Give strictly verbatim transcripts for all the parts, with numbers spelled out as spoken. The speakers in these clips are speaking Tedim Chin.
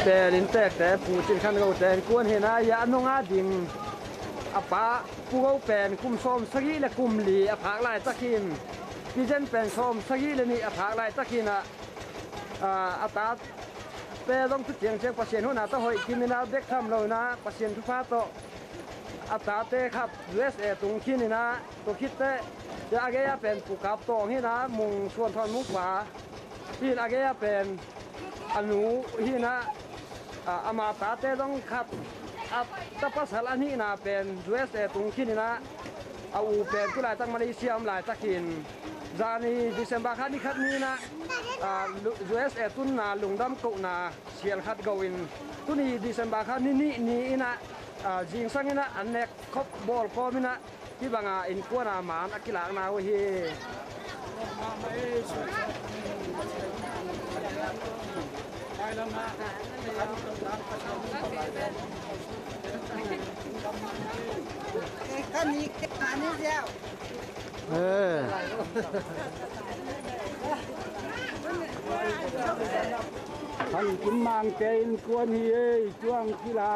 Pen inntekte Pu Cin Khan Go te innkuan hi-in ah, a nunga ding a pa Pu Go pen kum sawm sagih le kum li a phak laitak hi-in, Pi Zen pen sawm sagih le nih a phak laitak hi-in ah, a, a tate zong tu ciangciang Pasian hun a tawh hoih kim in ah, bek tham lo in ah Pasian thupha tawh a tate khat U S A tung khin in ah, tua khit teh, tua a gei a pen Pu Kap Tawng hi-in ah, Mung Suan Thawn Mung pa hi-in, a gei a pen a nu hi-in ah, a, ama tate zong khat, a ta pasal a nihna pen U S A tung khin in ah, a u pen tu laitak Malaysia om laitak hi-in, zani December kha ni khat ni-in ah, a, lu-, U S A tunna lungdam kohna sial khat go-in, tuni December kha ni nih ni-in ah, a, zingsang in ah an nek khop bawl kawm in ah, hih banga innkuan a man a kilakna uh hi. Ka ni, ka ni ziau. Eh. Khan Kim Mang te innkuan hi ei, cuang kila.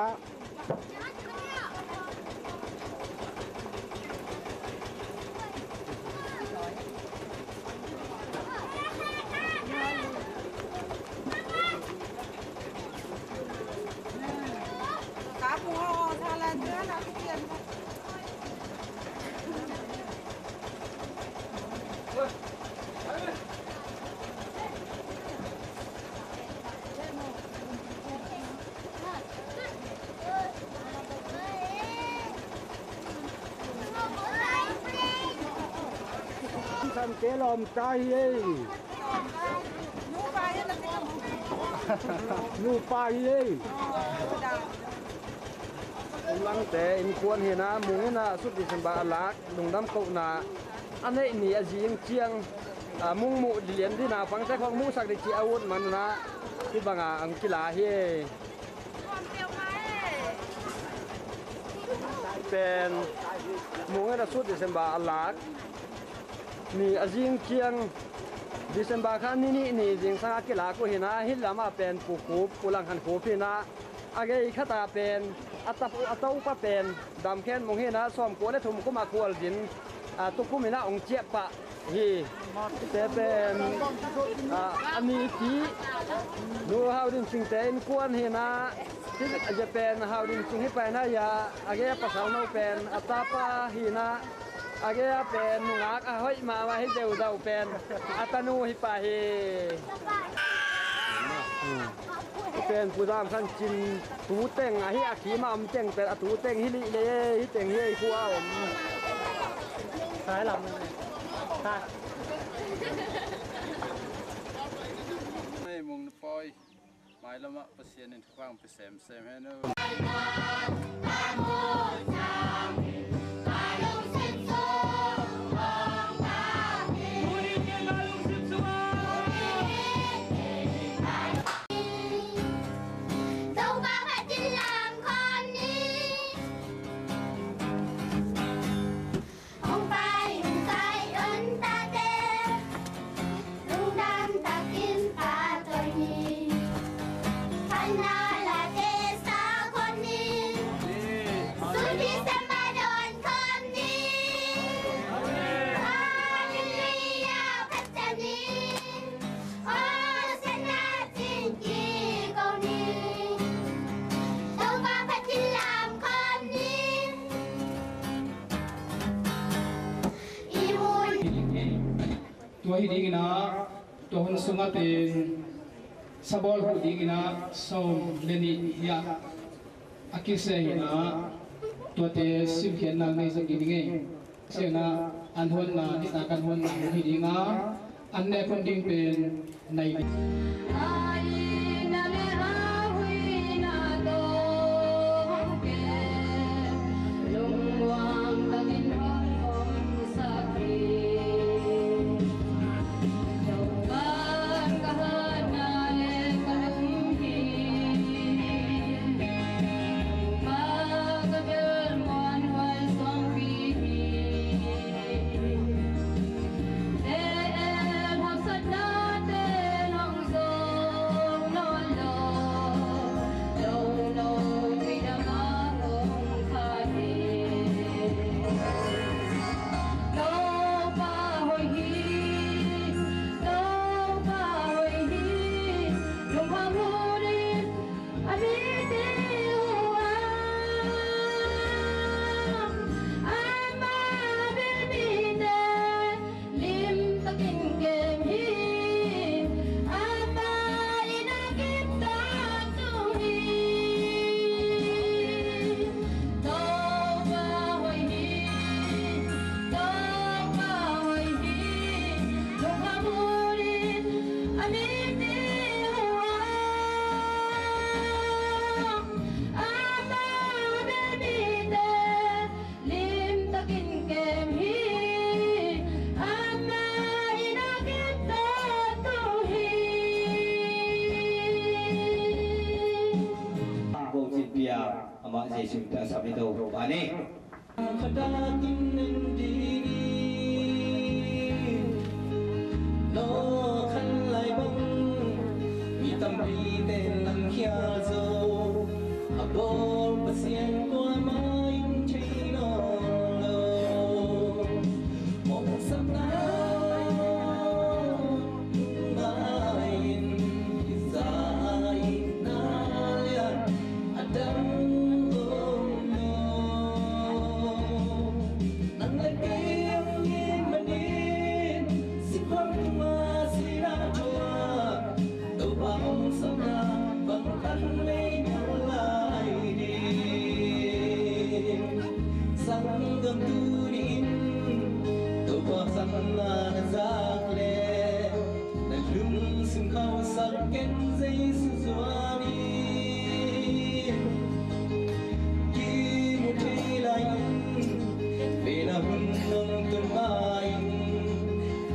Sante lawmta hi ei. Nupa hi ei. Kum Langte innkuan hi-in ah, Mung in ah sut December a lak lungdam kohna a neih ni a zing ciang, a, Mung muh lian ding a pangte khawng muhsak ding ci a ut man un ah, hih banga ang kila hi. Pen Mung in ah sut December a lak ni a zing ciang, December kha ni nih ni zingsang a kilak uh hi-in ah, hih lamah pen Pu Khup, Pu Lang Khan Khup hi-in ah, a gei khat a pen a ta, a topa pen Dam Khen Mung hi-in ah, sawmkua le thum kum a khualzin, a, tukum in ah hong ciah pah hi. Te pen, a, a nipi Nu Hau Din Sing te innkuan hi-in ah, hih a zia pen Hau Din Sing hi pai na ya, a gei a pasal no pen a tapa hi-in ah, a gei a pen nungak a hoih mahmah hi zeuzau pen a tanu hi pah hi. Pen Pu Zam Khan Cin tu teng ahi, a kim a om teng pen a tu teng hi lih le, hih teng hi ei, khua a om. Sai lam. Ha. Hei, Mung na pawi. Mailamah Pasian in thupha hong pia semsem hen uh. Hong pai, hong kai, un tate, lungdam takin pahtawi ni. Phatna late sakhot ni. Sun December dawn khot ni. Halleluiah, phatna ni. Hosanna cing kiko ni. Topa phat in lam khot ni. Tua hi dingin ah, tua hun sungah pen sabawl huh dingin ah sawm le nih hi a, a kiseh hi-in ah, tuate simkhiatna nei zat ding hi. Sihna an huatna, nidang kan huatna hi ding a, an nek hun ding pen nai ding. Sim ta sap ni to pa ni. Khatakin en ding in, no khan lai bang mi tampi ten langkhial zo, a bawl Pasian kuamah in thei nawn lo. Mawhsakna ngai in, i za a itna lian a dang om lo. Nang le kei hong it manin, sikhuak tungah sihna thuak, Topa hong sapna bang tak nei nial lai ding. Sanggam tuni in Topa sapna na zak leh, na lungsim khauhsak ken Jesu zuan in. Kimu thei lai in, vena hun hong tun ma in,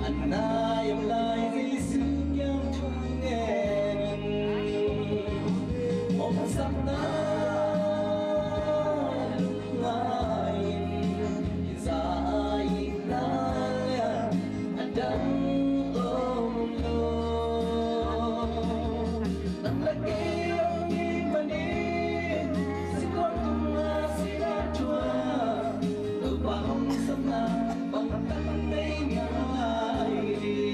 a nai om lai Jesu kiang thu ngen in. Mawhsakna lungngai in, i za a itna lian a dang om lo. Nang le kei hong it manin, sikhuak tungah sihna thuak, Topa hong sapna bang tak nei nial lai ding.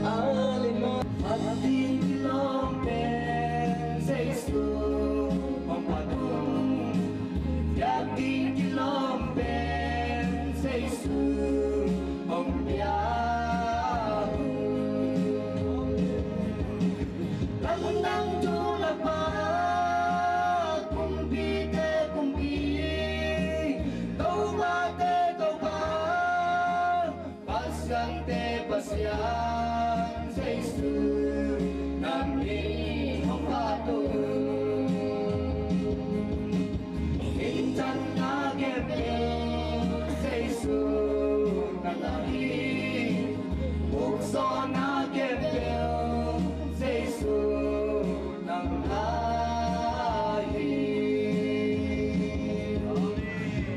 A le mah a ding kilawm pen Jesu hong phat un. Biak ding kilawm pen Jesu hong piak un. Lamdang tu Lalpa, kumpite kumpi, Topate Topa, Pasiante Pasian, Jesu na min hong phat un. Minthanna khempeuh Jesu nang a hi, mukzawhna khempeuh Jesu nang a hi.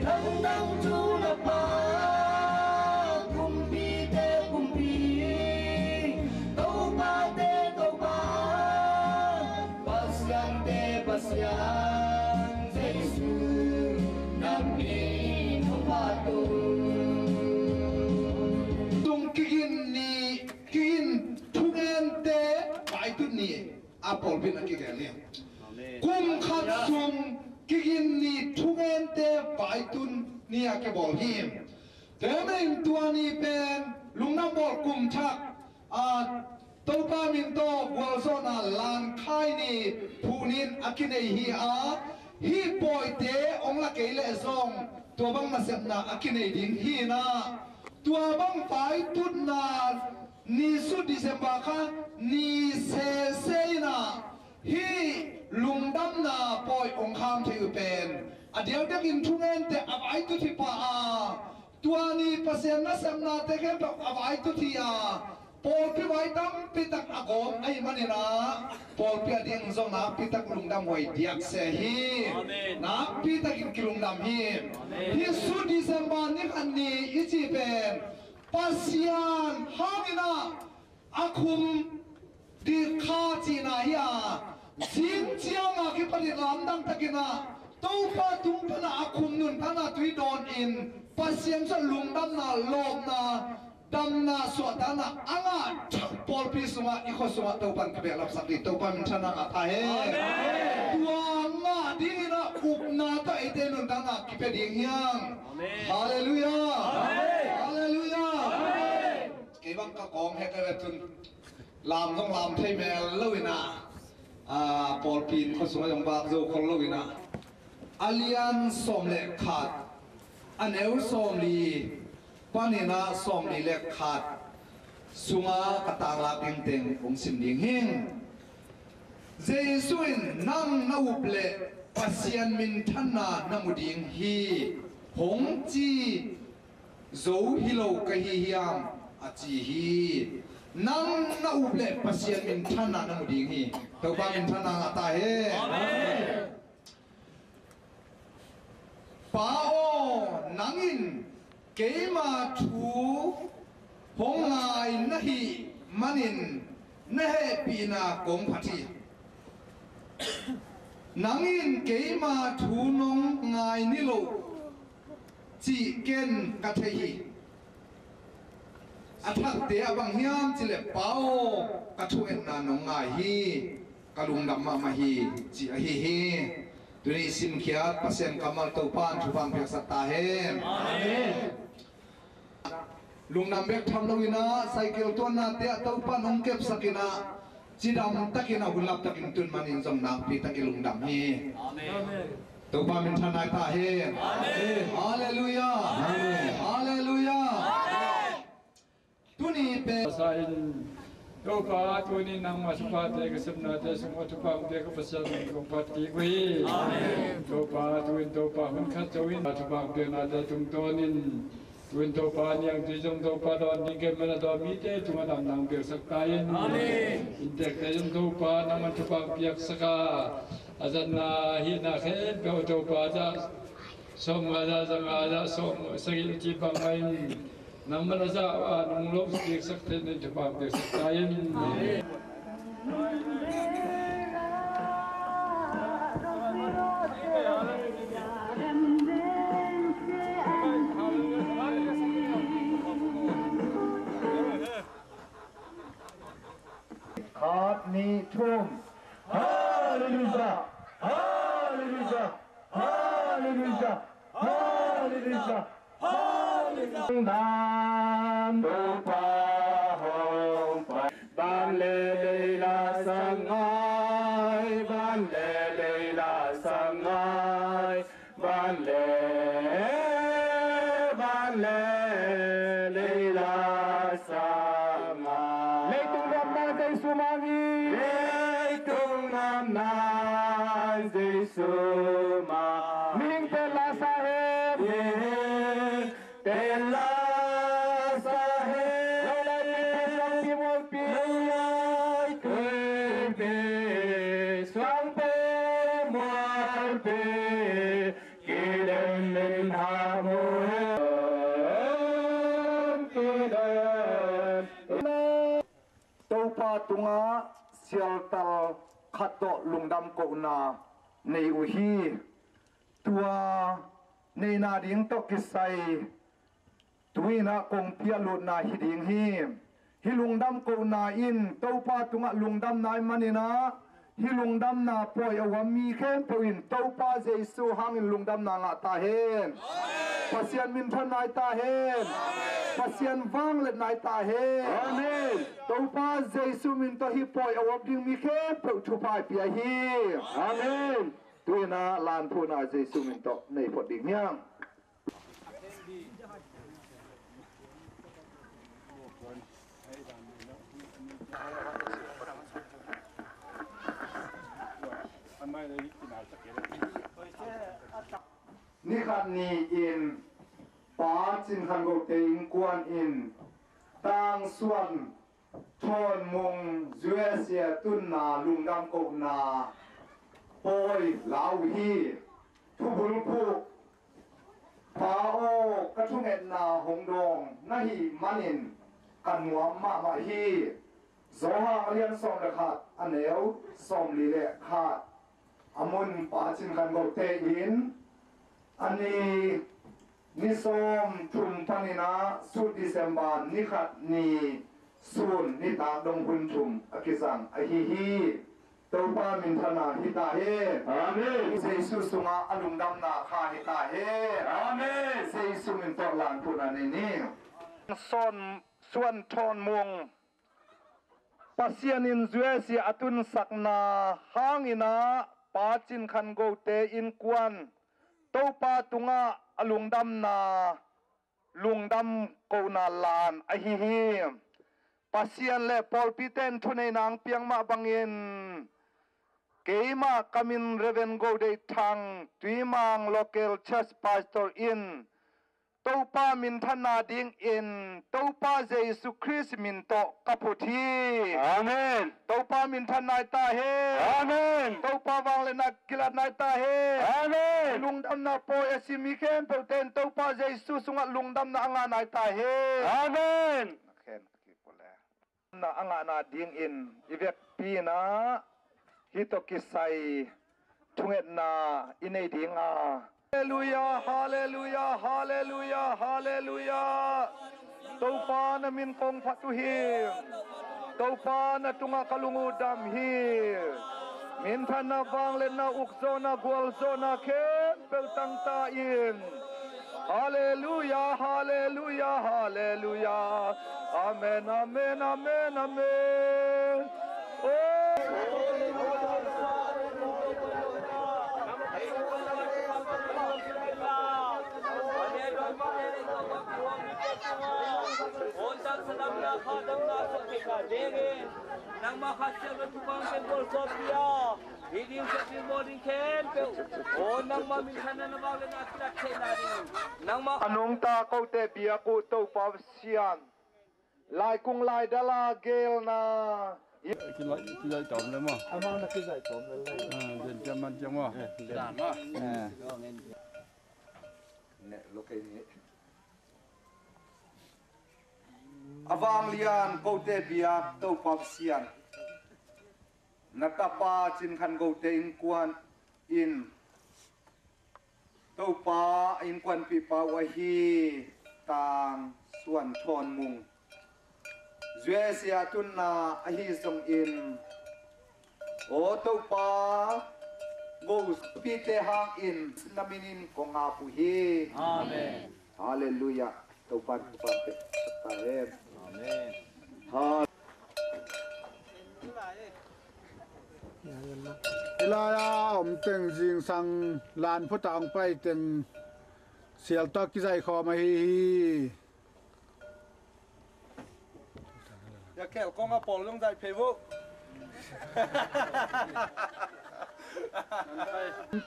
Lamdang tu Lalpa, kumpite kumpi, Topate Topa, Pasiante Pasian, Jesu na min hong phat un. Tung kigin ni, kigin thungente vaitun ni. A pawlpi na kigen ni. Amen. Kum khat sung kigin ni thungente vaitun ni a kibawl hi. Tua ahih manin tua ni pen lungdam bawl kum thak, a, Topa min tawh gualzawhna lankhai ni phuh ni in a kinei hi a, hih pawite hong la kei leh zong tua bang nasepna a kinei ding hi na. Tua bang vaitutna ni sut December kha ni sese in a, hih lungdamna pawi hong kham thei uh pen a diakdiakin thungente a vaitut hi pah a, tua ni Pasian nasepnate khempeuh a vaitut hi a, pawlpi vai tampi tak a gawm ahih manin a, pawlpi a ding zong nakpi tak lungdam huai diak se hi. Amen. Nakpi takin kilungdam hi. Amen. Hih sut December ni khat ni i cih pen Pasian hangin a, a khum dik kha cihna hi a, zing ciang a kipan in lamdang takin a, Topa tung pan a a khum nuntakna tui dawn in, Pasian sungah lungdamna, lawpna, damna, suahtakna a ngah thak pawlpi sungah, i khua sungah Topa in kibehlapsak ding, Topa minthanna ngah ta hen. Amen. Tua ngah dingin a upna tawh eite nuntakna kipia ding hi hang. Amen. Halleluiah. Amen. Halleluiah. Amen. Kei bang ka kawng he ka ve tun. Lam zong lam thei mel lo in a, a, pawlpi in khua sungah zong vak zo khol lo in a, a lian sawm le khat, a neu sawmli panin ah sawmli le khat sunga ka tanglak ding teng hong sim ding hi. Jesu in, "Nang na up leh Pasian minthanna na mu ding hi," hong ci zo hi lo ka hi hiam, a ci hi. Nang na up leh Pasian minthanna na mu ding hi. Topa minthanna ngah ta hen. Amen. Pa aw, nang in keima thu hong ngai na hih manin na hehpihna kong phat hi. Nang in keima thu nong ngai ni lo cih ken ka thei hi. A thakte ah bang hiam cih leh, "Pa aw, ka thungetna nong ngai hi, ka lungdam mahmah hi," ci ahi hi. Tuni simkhiat Pasian kammal Topa in thupha piaksak ta hen. Amen. Lungdam bek tham lo in ah, cycle tuannate ah Topa in hong kepsak in ah, cidam takin a hun lap takin tun manin zong nakpi takin lungdam hi. Amen. Topa minthanna hi ta hen. Amen. Halleluiah. Amen. Halleluiah. Amen. Tuni pen sa in, Topa, tuni nangma thuphate ka sepnate sungah thupha hong pia ka Pasian min kong phat kik uh hi. Amen. Topa, tu in Topa hun khat zo in thupha hong piaknate tungtawn in, tu in Topa niangtui zong Topa dawn ding kei man a dawn mite tungah damna hong piaksak ta in. Amen. Inntekte zong Topa nangman thupha hong piaksak a, a zatna hihna khempeuh Topa zah sawmnga zah, zanga zah, sawm sagih cih bangmah in nangman a zah a nung lo piaksak theih in thupha piaksak ta in. Amen. Khat, nih, thum. Halleluiah! Halleluiah! Halleluiah! Halleluiah! Halleluiah! Nan Topa hong pai. Van le leila sang ngai, van le leila sang ngai. Van le, van le leila sang ngai. Leitung damna Jesu mang hi. Leitung damna Jesu mang. Mihing teel la sa hen. Mihing teel la sa hen. Lai lai tuipi suangpi mualpi. Lai lai tuipi suangpi mualpi. Kidem in ha mu hen. Kidem. Topa tungah sialtal khat tawh lungdam kohna nei uh hi. Tua neihna ding tawh kisai tu-in ah kong piahlutna hi ding hi. Hih lungdam kohna in Topa tungah lungdamna ahih manin ah, hih lungdamna pawi a uam mi khempeuh in Topa Jesu hangin lungdamna ngah ta hen. Pasian minthanna hi ta hen. Pasian vangliatna hi ta hen. Amen. Topa Jesu min tawh hih pawi a uam ding mi khempeuh thupha i pia hi. Amen. Tu-in ah lanphuhna Jesu min tawh nei phot ding hi hang. Ni khat ni-in Pa Cin Khan Gote innkuan in Tang Suan Thawn Mung U S A tunna lungdam kohna pawi la uh hi. Thubulphuh, Pa aw, ka thungetna hong dawng na hih manin ka nuam mahmah hi. Johan a lian sawm le khat, a neu sawmli le khat. A mun Pa Cin Khan Gote in a ni, ni sawm thum panin ah Sut December ni khat ni sun nitak dong hun thum a kizang ahi hi. Topa minthanna hi ta hen. Amen. Jesu sungah a lungdamna kha hi ta hen. Amen. Jesu min tawh lanphuhna nei ni. Suan, Suan Thawn Mung Pasian in U S A a tunsakna hangin ah Pa Cin Khan Gote innkuan Topa tungah a lungdamna, lungdam kohna lan ahi hi. Pasian le pawlpite in thuneihna ang piang mah bangin, keimah ka min Reverend Go Dei Thang, Tuimang Local Church Pastor in Topa minthanna dingin Topa Jesu Khrist min tawh ka phut hi. Amen. Topa minthanna i ta hen. Amen. Topa vangliatna kilatna i ta hen. Amen. Lungdamna pawi a sim mi khempeuhte in Topa Jesu sungah lungdamna a ngahna i ta hen. Amen. Na a ngahna dingin i vekpi-in ah hih tawh kisai thungetna i nei ding a. Halleluia, halleluia, halleluia, halleluia. Topa na min kong phat uh hi. Topa na tungah ka lung uh dam hi. Minthanna, vangliatna, ukzawhna, gualzawhna khempeuh tangta in. Halleluia, halleluia, halleluia. Amen, amen, amen, amen. Oh. Nangmah khat siang na thupha teng gualzawhpih a, hih ding siangtho ding khempeuh, aw nangmah minthanna, na vangliatna a kilat theihna ding, nangmah a nungta kote biak uh Topa Pasian, laikung laidal a gelna. Kizai, kizai tawm le maw? Amau na kizai tawm le le. Ah, den ciang man ciang maw? Eh, den. Dan maw? Eh. Ne lo kei ni. A vanglian kote biak Topa Pasian, na tapa Cin Khan Gote innkuan in Topa innkuanpihpa uh ahi Tang Suan Thawn Mung, U S A ah tunna ahi zongin, aw Topa, gopite hangin na minin kong ap uh hi. Amen. Halleluia. Topa in thupha pia ta hen. Amen. Ha. Hih lai-a om teng zingsang lan phuta hong pai teng sial tawh kizai khawm ahi hi. Ya khel kong a pawl zong zai phei vo.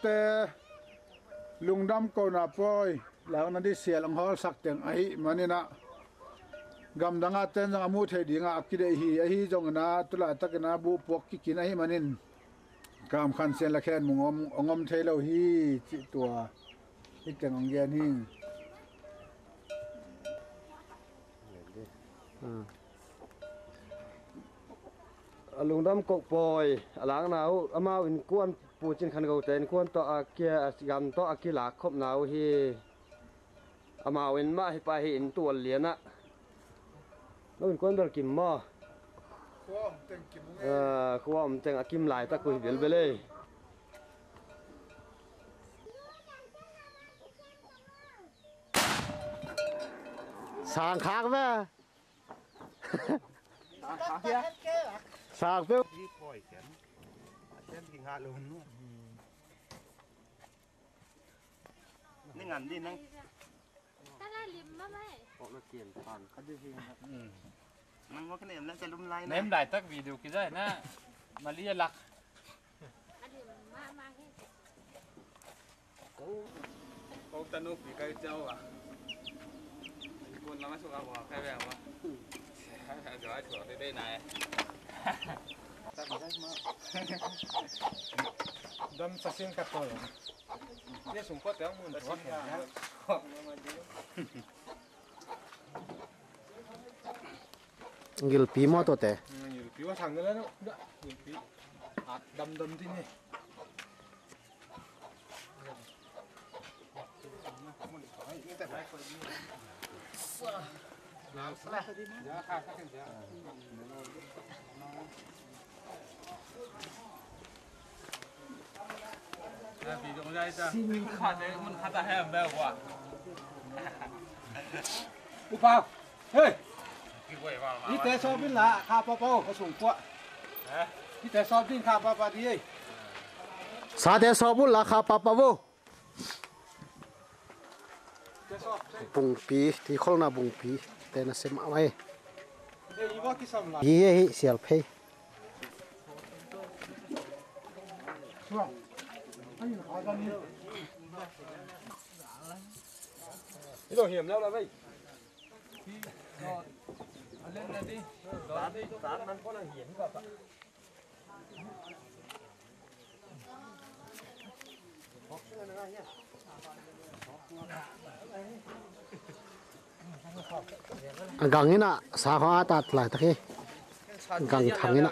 Te lungdam kohna pawi, lakna ding sial hong hawlsak teng ahih manin ah, gamdang ah ten zong a muh theih dingah a kideih hi. Ahi zongin ah, tu laitakin ah buhpuak kikin ahih manin, Kam Khan Sian le Khen Mung hong om, hong om thei lo hi cih tua hih teng hong gen hi. A lungdam kohna pawi, a lakna uh, amau innkuan, Pu Cin Khan Gote innkuan tawh a kia, a gam tawh a kilak khopna uh hi. Amau inn mah hi pah hi, inn tual lian ah. No innkuan bel kim maw? Khua om teng kim ung ei. Ah, khua om teng a kim laitak uh hi belbel ei. Sang khak ve. Sang khak ve. Sang peuh. Ni ngam di nang. Tara lim ma mai. Kok na kian pan. Nang mo kene em na chalum lai na. Nem laitak video kizai na. Mali a lak. A lim ma ma hi. Ko tanu pi kai chau a. Kun lama suka wa kai wa. Jawai suka de de nai. Dam sa sin ka tol. Ye sung ko teng mun ko. Gilpi maw tuate? Gilpi wa sang le no. Gilpi. At dam dam ding hi. Upa, hei! Hihte sawp in la kha papa vo, ka sung puah. Hihte sawp ding kha papa di ei. Sate sawp un la kha papa vo. Bungpi, tikholna bungpi te na sem a mai. Hi, hi, hi, sial phei. A gang ina sa kho a tat lai tak hi. Gang thang ina.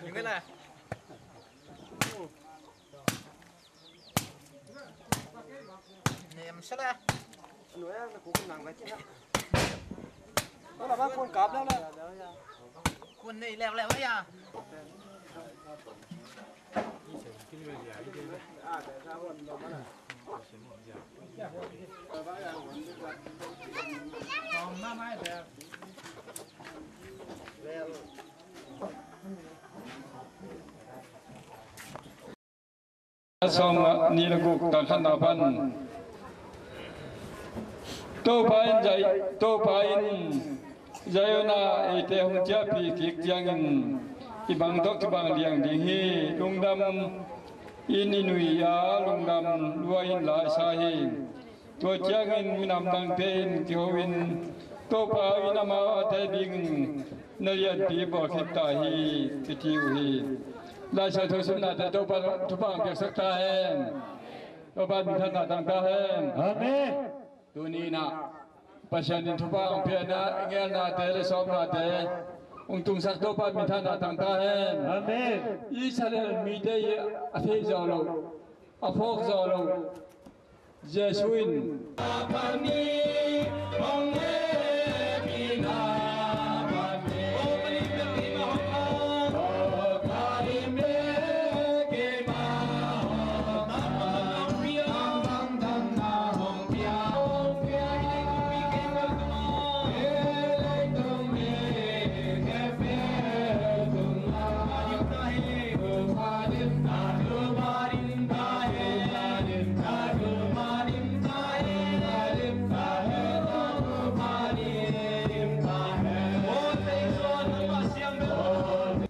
Sawm nih le guk, tang khatna pan. Topa in Zai-, Topa in Zion ah eite hong ciahpih kik ciangin i bang tawh kibang liang ding hi. Lungdam in i nui a, lungdam lua in la i sa hi. Tua ciangin minam dangte in kiho in, Topa in amau a te ding na lianpi bawl khit ta hi, kici uh hi. Laisiangtho simnate Topa thupha hong piaksak ta hen. Topa minthanna tang ta hen. Amen. Tuni in ah Pasian in thupha hong piakna, ngelnate le sawmnate hong tungsak Topa minthanna tang ta hen. Amen. Israel mite i a theih zawh loh, a phawk zawh loh Jesuh in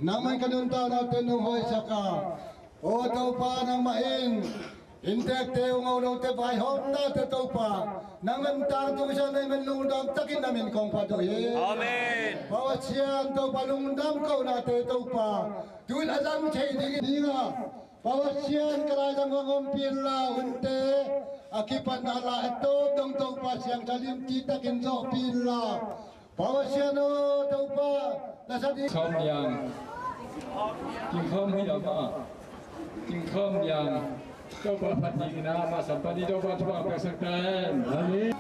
Nangmah in ka nuntakna pen nong hoihsak a, aw Topa, nangmah in inntekte, unau lote, vaihawmnate Topa, nang lemtang tungsiah na hih man lungdam takin na min kong phat uh hi. Amen. Pasian Topa, lungdam kohnate Topa, tu in a zang thei ding dingah Pasian, ka laizang hong ompih inla, hunte a kipatna la a tawp dong Topa Siangtho Lim cih takin zawhpih inla. Pasian aw Topa, na sa ding. Khawm liang. King khawm hi a ma. King khawm liang. Topa phat ding in a, ma sam pan i Topa thupha piaksak ta hen. Amen.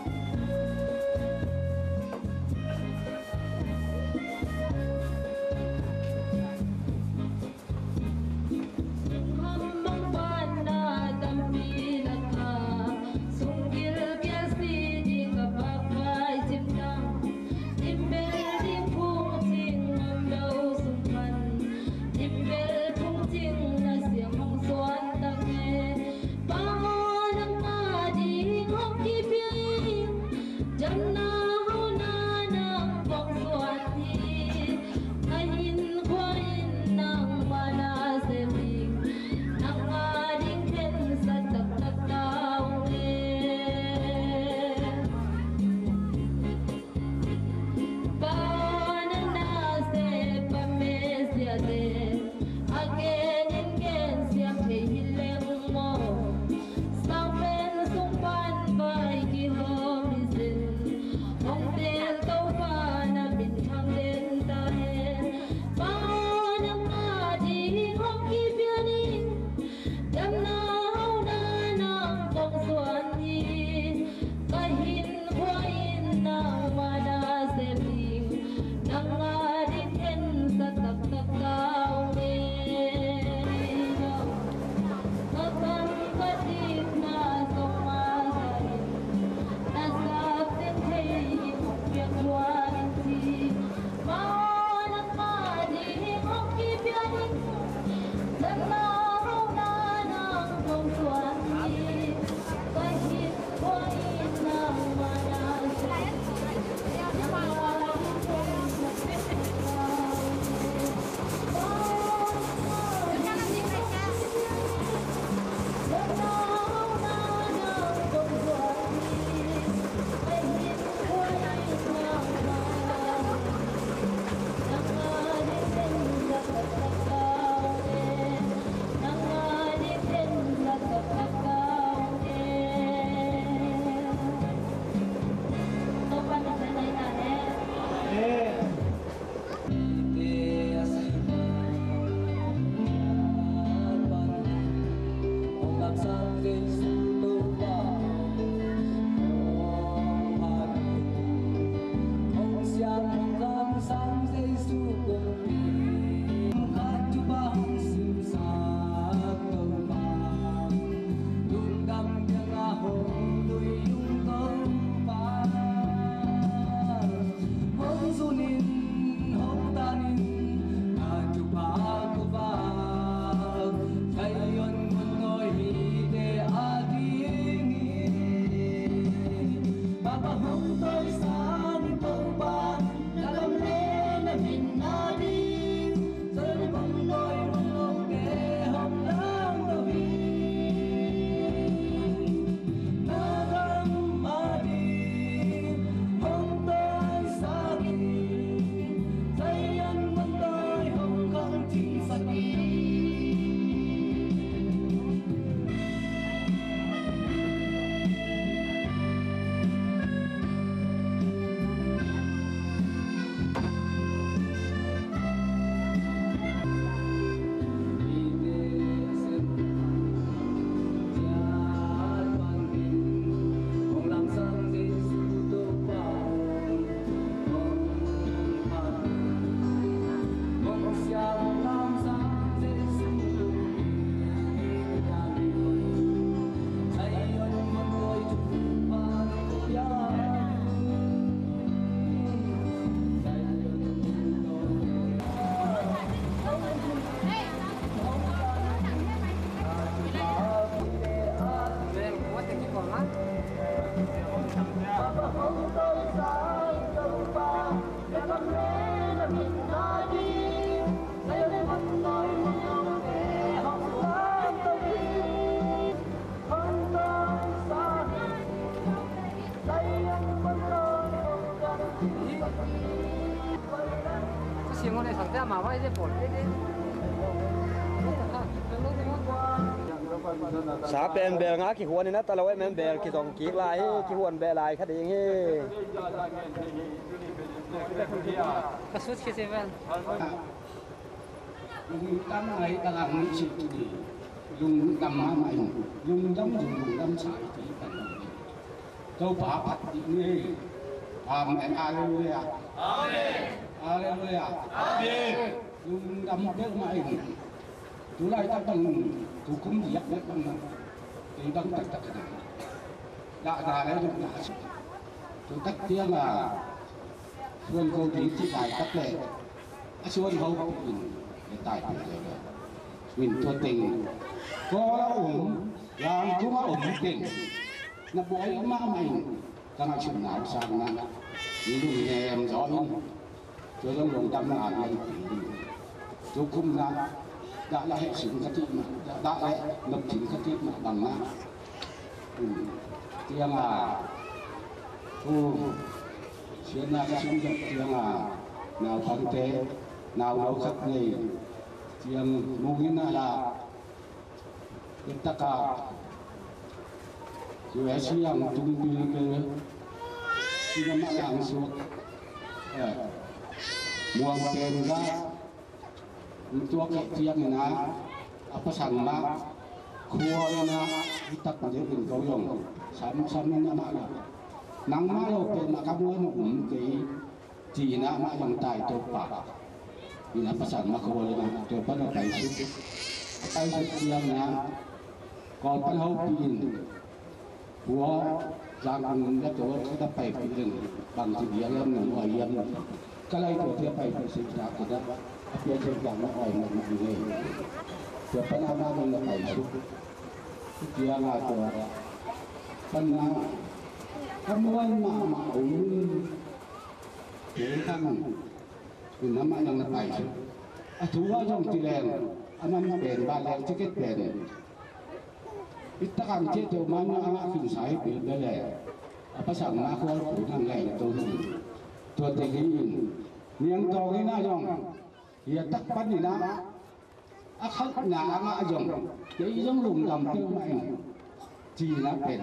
Sungkham bang panna tampi lakah, sunggil kiasi ding ka pakpai cipna. Imbel ding phungcing om lo sungpan, imbel phungcing na siang hong suan tak e. Pa aw, nangma ding hong kipia in. Sa pen bel nga kihuan in a ta lo e, men bel kizong kik lai hi, kihuan beh lai kha ding hi. Ka sut khit hi vel. Lungdam ngai tang a hong sik tu ni. Lungdam mahmah in. Lungdam, lungdam sa i ti kan. Topa phat dih ni. Amen. Halleluia. Amen. Halleluia. Amen. Lungdam peuhmah in. Tu laitak bang, tu kum diak bek bang na. Kei bang taktak na. Dah dah le lungdam. Tu tak tiang a. Suan ko ding ci laitak le. A suan ho in le tai peuh le le. Min tua teng. Ko la um, yang kuma um teng. Na buai mahmah in. Ka ngaihsutna uh sang na. Ni lung nem zaw in. Tua zong lungdamna a lian pi in. Tu kum na. Dah la heh sing ka tih mah. Dah la heh nop sing ka tih mah bang na. Tiang a, u, siatna ka sung zat tiang a, naupangte, nau lo khat nei, tiang mungin a la, i taka, U S A ang tung bil bil, sinama ang suak, eh, muang pen ga, Tua keh ciangin ah, a pasal mah khual in ah, i tak deuh in ko zong samsam in amah lo. Nangmah lo pen mah ka muan um kei, ci-in ah amah zong tai Topa. In ah pasal mah khual in ah, tua pan a paisuk. A paisuk ciangin ah, Kawl pan hopih in, Tua Zangkong na tua ka paipih ding bangci bia hiam, nang ua hiam, ka lai tua tia paipih sik ta ka da, a pia ciang na ua hiam na hi. Tua pan a ma na paisuk. Tua nga tua pan na ka muan mahmah um. Tua kan in amah nang na paisuk. A thu a zong ci leng, a man pen ba leng ticket pen. I tak ang ciah teuh man a ngah khinsa hi bil bel e. A pasal mah khual pu nang leng to hi. Tua teng hi in. Niang tawng in ah zong, hi a tak pan in ah, a khatna a ngah zong, kei zong lungdam peuhmah in. Ci-in ah pen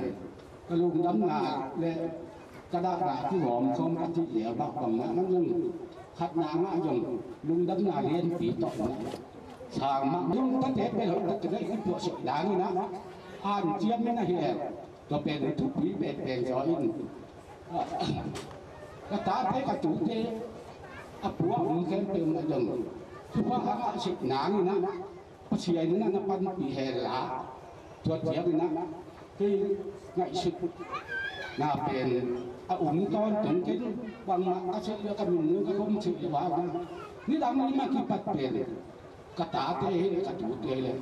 ka lungdamna le ka dahna kihawm khawm ka cih leh a bak bang mah nang zong khatna a ngah zong lungdamna lianpi tawh mah. Sang mah zong ka te pen hoih tak ka daih i puah sawh dang in ah, hanciam in ah hi leh tua pen thupi penpen zaw in. Ka tate ka tute a puah um khempeuh mah zong thupha a ngah sik nang in ah, Pasian in ah na panpih hen la, tua ciangin ah kei ngaihsutna pen a um tawntung kei, bangmah ka cih leh ka min ka khom cih leh bang na, nidang ni mah kipat pen ka tate hi leh ka tute hi leh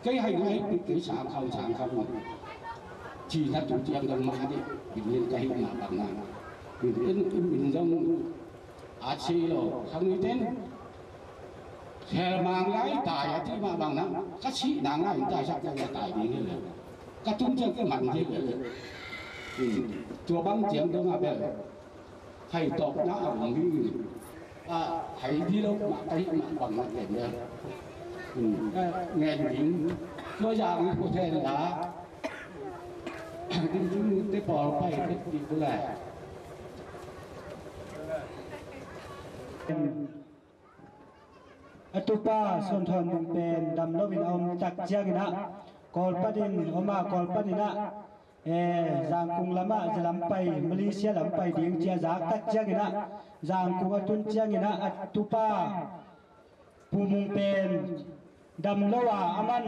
kei hai ngaihpih kei sang kham sang kham. Cihna tu ciang dong mah a dih, min in ka hih mah bang na, min in min zong a si lo, khangi ten. Khelmang lai tai a ti mah bang na, ka sih nang lai tai sak lai tai ding hi le. Ka tun ciang ka man ding hi le. Hmm. Tua bang ciang dong a bel. Hai tok na a bang ding hi. A, hai di lo mah ka hih mah bang na ken le. Hmm. Ngen ding. Tua yang ko ten la. Ding ding te pawl pai te di ko lai. A tupa Suan Thawn Mung pen dam loin a om tak ciangin ah, Kawl panin om a, Kawl panin ah, eh, Zangkung lamah, za lam pai, Malaysia lam pai ding ci a zak tak ciangin ah, Zangkung a tun ciangin ah, a tupa Pu Mung pen dam lo a, a man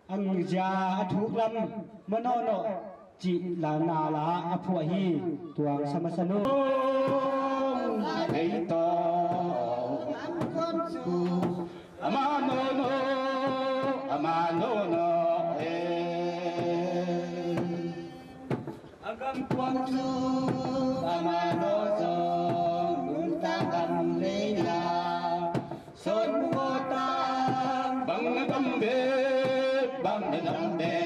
ang zia a thuk lam manawhnawh cih la na la a phuah hi. Tuang sa masa nu. Thei tawh a manawhnawh, a manawhnawh e. A gam kuang cu a manawh zong nuntak gam lei la. Son kawta bang na dam ve, bang na dam ve.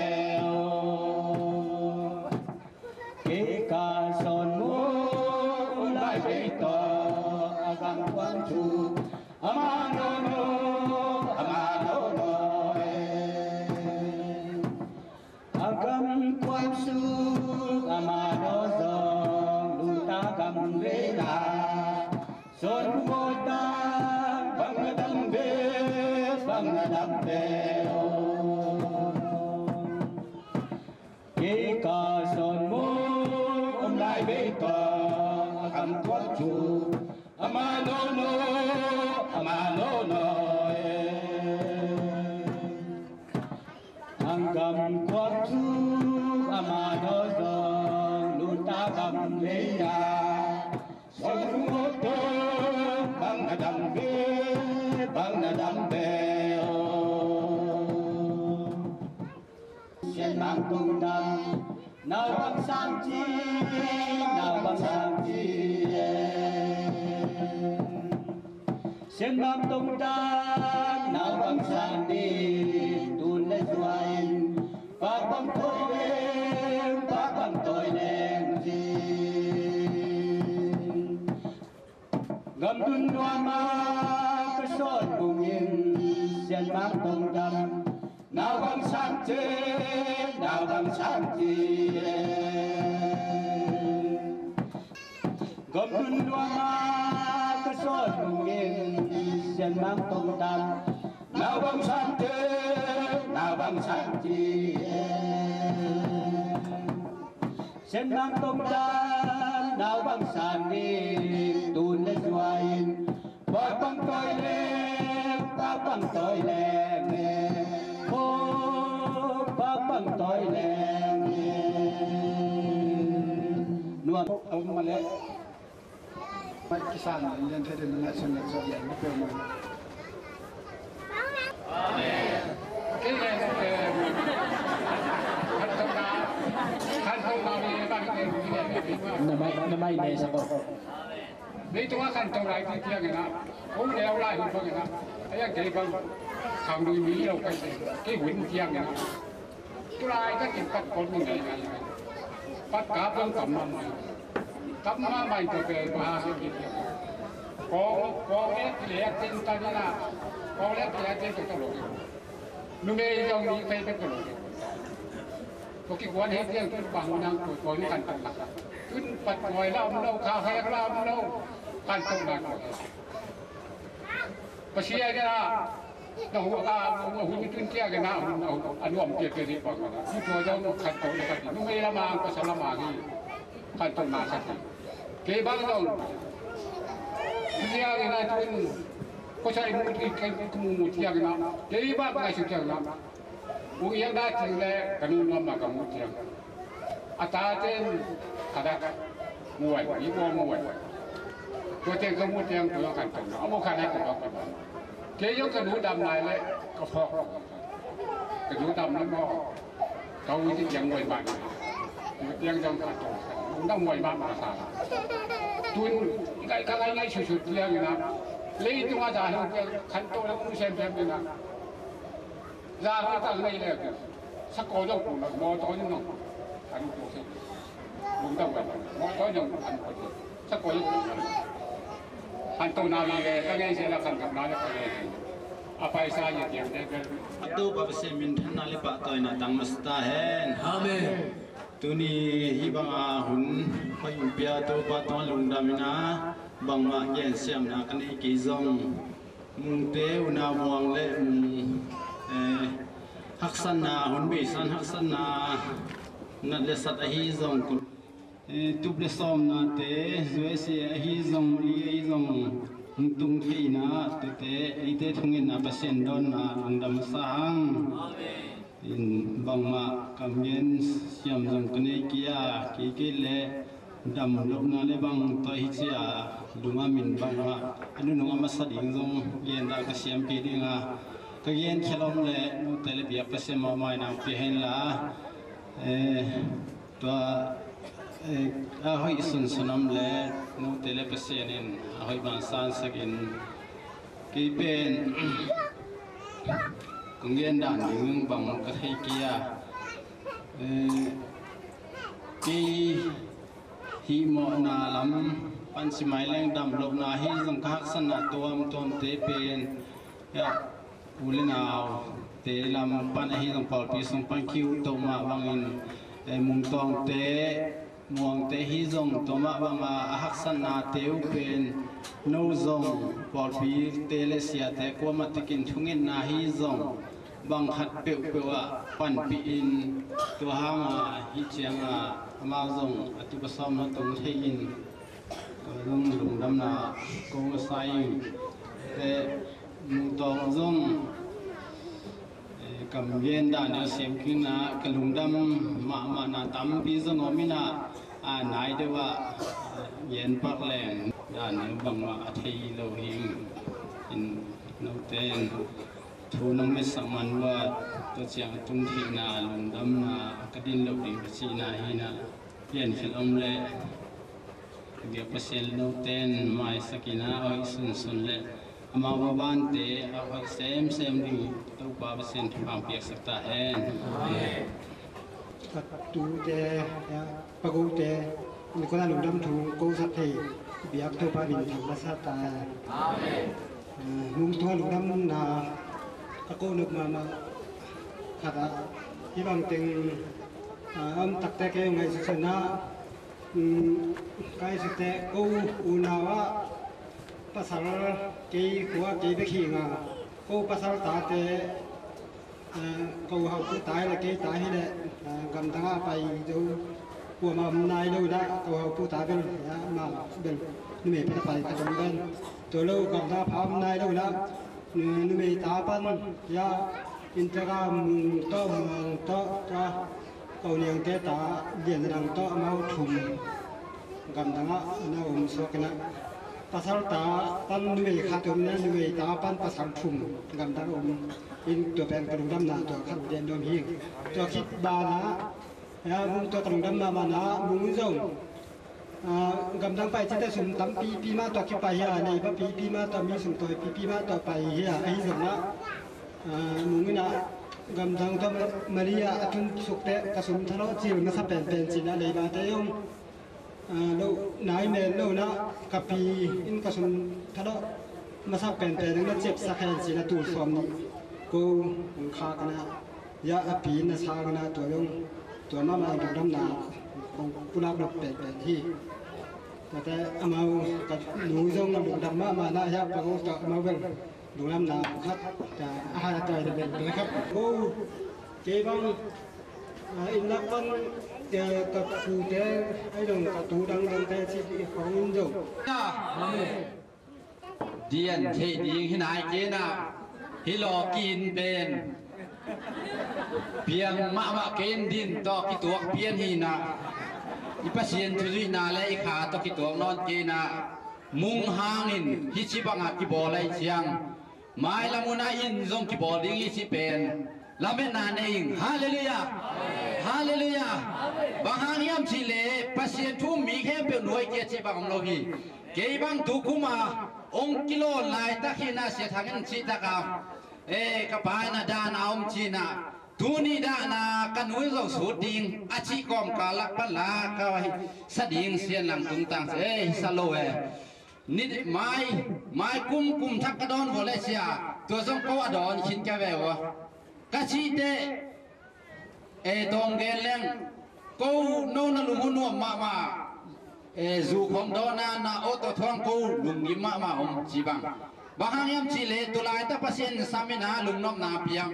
Kei ka son mu lai ve Sawn bu mawtang bang na dam ve, bang na dam ve aw. Kei ka sawn mu om lai vei tawh a kam tuak cu ama no no, ama no no e. Ang kam tuak cu ama no zong nuta bang lei a. Sawn bu mawtang bang na dam ve, bang na dam ve aw. Sian Mang Tong Dam, nau bang sang ci, nau bang sang ci e. Sian Mang Tong Dam, nau bang sang ci, tun le zua in, pak bang tawi leng, pak bang tawi leng ci. Gamdun nuam ah ka sawn bungin Sian Mang Tong Dam, nau bang sang ci, nau bang sang ci e. Gamdun nuam ah ka sawn bungin Sian Mang Tong Dam, nau bang sang ci, nau bang sang ci e. Sian Mang Tong Dam, nau bang sang ding, tun le zua in, pak bang tawi leng, pak bang tawi leng e. Pak bang tawi leng e. Nuam. Kisan lian thei den na sun na zua lian na peuh mai. Amen. Kei le, eh, khantohna, khantohna mi bang, eh, na mai, na mai ne sa ko. Leitung a khantohna i cih ciangin ah, ko leh lai hun bangin ah, a yang kei bang, khanglui mi lo kai se, kei hun ciangin ah. Tulai ka kin pat kol mu ngai ngai. Pat ka pang kam ma mai. Kam ma mai to pe pa ha se ki. Ko, ko le ki le tin ta ni na. Ko le ki le tin to lo. Nu me yong ni pe pe ko lo. Ko ki kuan he tiang tu bang nang ko ko ni kan ta. Tun pat koi la um lo, ka he la um lo. Kan to na ko. Pasian in ah, na hu, a, a hun i tun ciangin ah, a hun, a hun, a nuam piakpiak ding bang, a hun tua zong khantoh na ka ti, numei lam ah, pasal lam ah hi, khantohna ka ti. Kei bang zong, tu ciangin ah tun, ko sa i mu, i kei mu mu ciangin ah, kei bang ngaihsut ciangin ah, Ung iang da cing le ka nu nuam ma ka mu ciang. A tate in khat a muai, i bua muai. Tua teng ka mu ciang tua kan tong. A mu khat a ka bak ka bak. Kei zong ka nu dam nai le ka phawk. Ka nu dam le maw. Ka u ci ciang muai man. Mu ciang zong kan tong. Ung dang muai man ma ka sa. Tun, ka ngai ngai sut sut ciang ina. Leitung a za hong ciang kan tong le mu sem sem ina. Za hong tang nei le, sakol zong kul lo, mawtaw zong nong an kul si. Lungdam kan, mawtaw zong an kul si. Sakol zong kul lo. An to na mi le, ka ngei se la kan kam na le ka ngei se. A paisa ye tiang de bel. A Topa Pasian minthanna le pahtawina tang masa ta hen. Amen. Tuni hih banga hun hoih in pia Topa tungah lungdam ina bangmah gensiamna ka nei kei zong. Mungte unau muang le mung, eh, haksatna, hun beisan haksatna, nat le sat ahi zong, eh, tup le sawmnate, U S A ahi zong, i ahi zong, hong tung theina, tute, eite thungetna, Pasian dawnna, lungdam sa hang. In bangmah kam gen siam zong ka nei kei a, kei kei le dam lohna le bang tua hi cia lungam in bangmah a nunung a masa ding zong gen dah ka siam kei ding a, ka gen khel om le note le biak Pasian mawhmawh in ang pia hen la, eh, tua, eh, a hoih sunsun om le note le Pasian in a hoih bang sansak in kei pen kong gen dan ding bang ka thei kei a, eh, kei hih mawhna lam pan si mai leng dam lohna hi zong ka haksatna tuamtuamte pen, ya, u le naute lam pan ahi zong pawlpi sung pan kiu toh mah bangin, eh, mungtawngte Muangte hi zong tua mah banga a haksatnate uh pen no zong pawlpite le siate kuamah tekin thungetna hi zong bang khat peuhpeuh ah panpih in, tua hanga hih cianga amau zong a tuk a sawm na tung thei in, tua zong lungdamna ko masa in. Te Mung Tawng zong, eh, kam gen dan a siam kingna ka lungdam mahmahna tampi zong om ina, a nai deuh ah gen pak leng dan a bangmah a thei lo hi. In note in thu nong metsak man uh a tua ciang a tung theihna lungdamna ka din loh ding ka cihna hi ina, piankhel om le biak Pasian note in maisak ina, hoih sunsun le amau a vante a hoih semsem ding Topa Pasian thupha piaksak ta hen. Ka tute, ya, pagote, ni kona lungdam thu ko sak thei biak Topa min thang masa ta. Amen. Eh, nung tua lungdamna ka ko nuk mahmah khat ah, hi bang teng, ah, om takte kei ngaihsutna, um, ngaihsutte ko unau ah pasal kei khua kei bek hi nga, ko pasal tate, eh, ko hau pu tai le kei tai hi le, eh, gamdang ah pai zo kuama om nai lo na, ko hau pu ta bel, ya, ma bel numei pata pai ka dong bel. Tua lo gamdang pha om nai lo na, numei ta pan, ya, Instagram, Mung tawh, Muang tawh, ka, ko niangte ta, lian dang tawh, amau thum gamdang ah na om suak ina. Pasal ta pan numei khat om ina, numei ta pan pasal thum gamdang om. In tua pen ka lungdamna tua khat lian dom hi. Tua khit bana, ya, Mung tua ka lungdamna mana, Mung zong, ah, gamdang pai cite sum tampipi mah tawh kipai hi a, neiba pipi mah tawh, mi sum tawipipi mah tawh pai hi a, ahi zongah, ah, Mung ina gamdang tawh Maria a tun sukte ka sum thalawh cil masa penpen cina, neibate zong, ah, lo nai men lo na ka pi in ka sum thalawh masa penpen ding na ciapsak hen cina, tul sawm nih ko hong khak ina, ya, a pi na sang ina, tua zong tua mahmah lungdamna kong pulak lo penpen hi. Tuate amau ka nu zong lungdam mahmah na, ya, pang tua amau bel lungdamna khat, ta, a hai a tawi le bel bel khat. Ko kei bang, ah, inn lak pan, eh, ka pute, ai dong ka tu dangdangte ci i khawng in zong. Amen. Dian theih ding hi nai kei na, hi law ki-in pen piang mahmah kei in din tawh kituak pian hi na, i Pasian thuzuihna le i kha tawh kituak nawn kei na, Mung hangin hi ci bangah kibawl ahi ciang, mailam hun ah in zong kibawl ding hi ci pen lametna nei ing. Halleluiah. Halleluiah. Bang hang hiam cih leh Pasian thu um mi khempeuh nuai kia cih bang om lo hi. Kei bang tu kum a ong kilawn laitak hi na, Sia Thang in cih tak a, eh, ka pa in a dan a om ci na, tuni dan a ka nu in zong sut ding a cih kawmkal lak pan la ka hi sa ding Sian Lang tungtang, eh, hi sa lo eh. Ni mai, mai kum, kum thak ka dawn vua le sia, tua zong ko a dawn khin ka ve ua. Ka cihte, e, tawm gen leng, ko no na lung hun nuam mahmah, e, zu khawm dawn a na aw tawh thuang ko lungim mahmah om ci bang. Bang hang hiam cih leh tulaitak Pasian in sam in a lungnopna piang.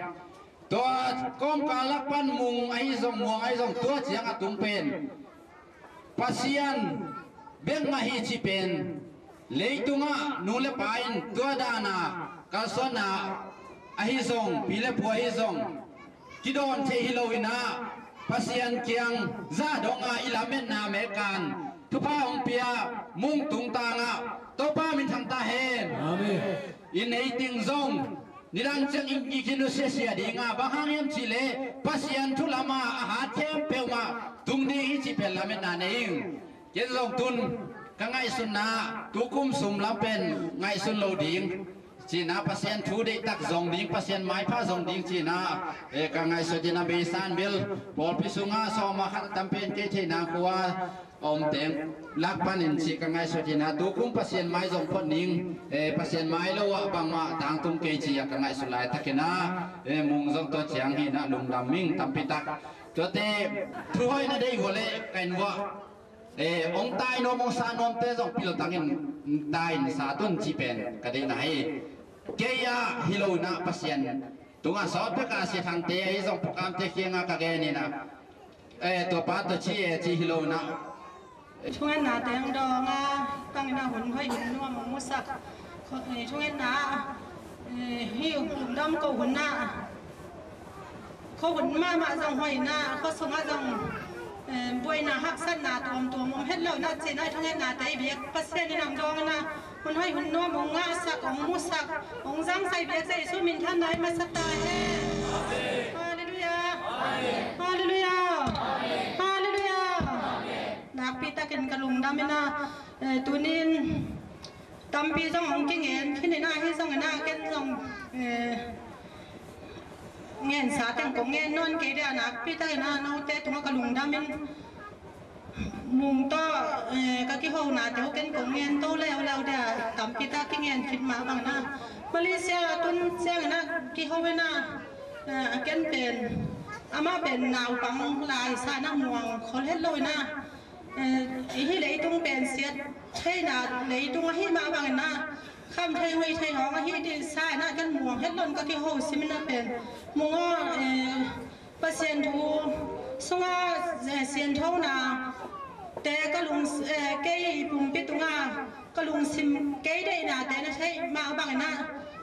Tua kawmkal lak pan Mung ahi zong, Muang ahi zong, tua ciang a tung pen Pasian bek mah hi ci pen, leitungah nu le pa in tua dan a kalsuanna ahi zong, pi le pu ahi zong, kidawn thei hi lo in a, Pasian kiang zah dong a i lametna mekan thupha hong pia Mung tungtang ah Topa min thang ta hen. Amen. I nei ting zong nidang ciang i, i kinusia sia ding a, bang hang hiam cih leh Pasian thu lam a a hat khempeuh mah tung ding hi cih pen lametna nei ing. Ken zong tun ka ngaihsutna, tu kum sum lam pen ngaihsun lo ding ci na, Pasian thu deihtak zong ding, Pasian maipha zong ding ci na, e, ka ngaihsut in a, beisan bel pawlpi sungah sawm a khat tam pen kei theihna khua a om teng lak panin ci ka ngaihsut in a, tu kum Pasian mai zong phot ning, e, Pasian mai lo ah bangmah tangtung kei ci a ka ngaihsut laitak in a, e, Mung zong tua ciang hi na, lungdam ing tampi tak. Tuate thuhoih na deih vua le ka in vua Eh, hong tai nuam, hong sa nuamte zong piltangin tai in sat un ci pen ka deihna hi. Kei a hi lo in ah Pasian tungah sawt bek a Sia Thangte ahi zong programte kiangah ka gen in ah, eh, tua pa tawh ci e ci hi lo in ah. Thungetnate hong dawng a, tangin ah hun hoih hun nuam hong musak. Kho-, eh, thungetna, eh, hih lungdam ko hun ah, khuahun mahmah zong hoihna, khua sungah zong, eh, buaina haksatna tuamtuam om het lo na cihna i thungetnate i biak Pasian in hong dawng a, hun hoih hun nuam hong ngahsak, hong musak, hong zangsak i biak Jesu min thanna i masa ta hen. Halleluiah. Halleluiah. Halleluiah. Nakpi takin ka lungdam in ah, eh, tunin tampi zong hong kingen khin in ah, hih zongin ah ken zong, eh, ngensa teng kong ngen nawn kei dia, nakpi takin ah note tungah ka lungdam in, Mung tawh, eh, ka kihonate uh ken kong ngen to leuleu dia, tampi tak kingen khit mah bangin ah, Malaysia tun ciangin ah kiho in ah, eh, a ken pen, amah pen naupang lai sa in ah muang khol het lo in ah, eh, hih leitung pen siat theihna leitung ahih mah bangin ah, kham thei huih thei hawng ahih dih sa in ah ken muang het lo in ka kiho simin ah pen, Mung aw, eh, Pasian thu sungah, eh, sianthona te ka lung, eh, kei pumpi tungah ka lungsim kei deihnate na theih mah bangin ah,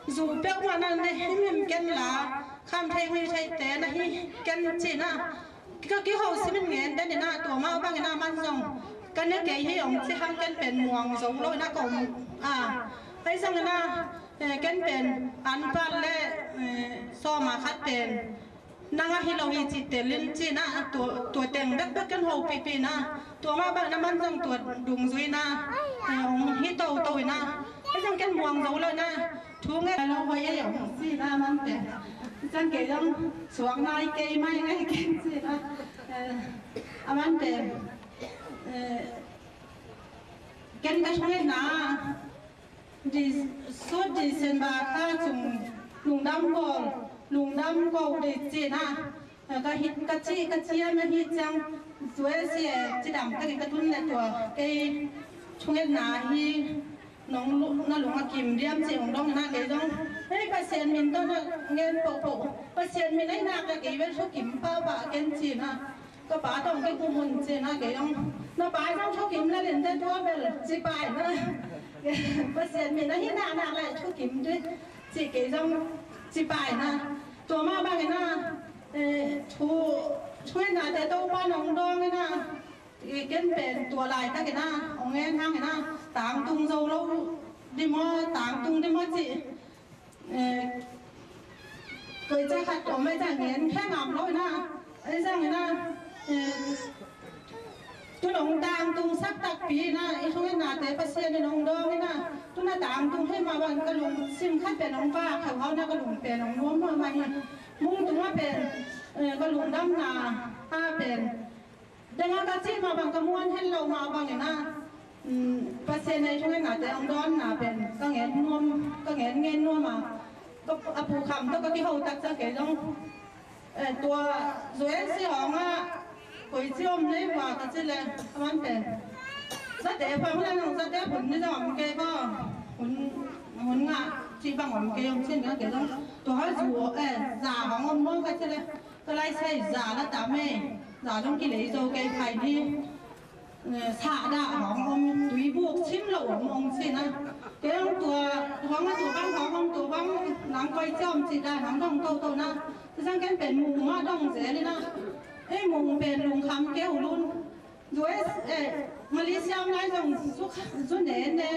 zu peuhmah na na himhim ken la, kham thei huih theite na hi ken ci in ah, ka kiho simin ngen den in ah, tua mah bangin ah man zong ka ne kei hi hong ci hang ken pen muang zo lo in ah ka om a, ahi zongin ah, eh, ken pen an pal le, eh, sawma khat pen nang a hi lo hi ci telin ci in ah, tua, tua teng bekbek ken hopihpih in ah, tua mah bangin ah man zong tua dungzui in ah, eh, hong hi toto in ah, ahi zong ken muang zo lo in ah, thu ngen lo hoih ei hong ci in ah man pen, cang kei zong suak nai kei mai ngai ken ci in ah, eh, a man pen, eh, ken ka thungetna Di-, sut December kha cung lungdam ko, lungdam ko di ci in ah, ka hih, ka ci, ka ciam a hih ciang, U S A cidam takin ka tun le tua kei thungetna hi, nong lu-, na lung a kim diam ci hong dong in ah kei zong, hei, Pasian min tawh na ngen pohpoh, Pasian min ahi nak le kei bel thukim pahpah ken ci in ah, ka pa tawh kei kum un ci in ah kei zong, na pa zong thukim lel in teh tua bel ci pah in ah, Pasian min ahi naknak le thukim dih ci kei zong ci pah in ah, tua mah bangin ah, eh, thu, thungetnate Topa nong dawng in ah, eh, ken pen tua laitakin ah hong ngen hangin ah, tangtung zo lo di maw, tangtung di maw ci, eh, koici khat om mah ci a ngen khe ngam lo in ah, ahi zongin ah, eh, tu nong tangtung sak takpi in ah, i thungetnate Pasian in hong dawng in ah, tu na tangtung hi mah bang ka lungsim khat pen hong vak khauhau in ah ka lung pen hong nuam mahmah hi. Mung tungah pen, eh, ka lungdamna ah pen, dang a ka cih mah bang ka muan het lo mah bangin ah, um, Pasian nei thungetnate hong dawnna pen ka ngen nuam, ka ngen ngen nuam a, ka, a pu Kham tawh ka kiho tak ciang kei zong, eh, tua U S A hong ah koici om nei vua ka ci le, a man pen, zate pang le nong zate hun ni zong om kei ba, hun, hun ngah cih bang om kei, om cin ka kei zong, tua ha zu, eh, za hong om maw ka ci le, ka lai sai za la ta mei, za dong kilei zo kei phai ni, eh, sa da hong om, tui buk cim lo om ong ci na. Kei hong tua, hong a tua bang, hong hong tua bang, nang koi ciam ci da, nang dong to to na. Zang ken pen mu ma dong zel na. Ei mu pen lung kham keu lun. U S A, Malaysia om lai zong zu, zu ne ne,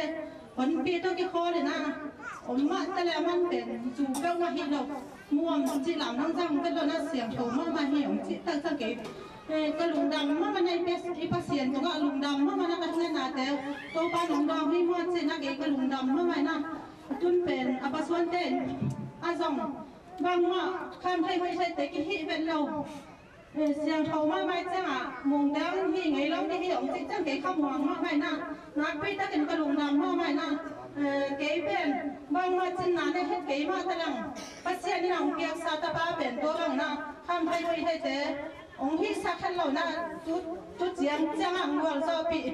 honpi tawh kikhawl in a, om mah ta leh a man pen zu peuhmah hi lo, muang cih lam hong zang peuh lo na, siangtho mahmah hi hong cih taktak kei. Eh, ka lungdam mahmah na, i Pasian tungah lungdam mahmah na, ka thungetnate Topa nong dawng hi maw cih na, kei ka lungdam mahmah na. Tun pen a pasuante in a zong bangmah khamthei hoihtheite kihih vet lo. Eh, siangtho mahmah ciangah mungdang hi ngei lo ding hi hong cih ciang kei khamuang mahmah na, nakpi takin ka lungdam mahmah na. Eh, kei pen bangmah cinna ne het kei mah ta leng, Pasian in a hong piaksa tapa pen tua bang na, khamthei hoihtheite Hong hihsak het lo na, tu, tu ciang ciang ang gualzawhpih.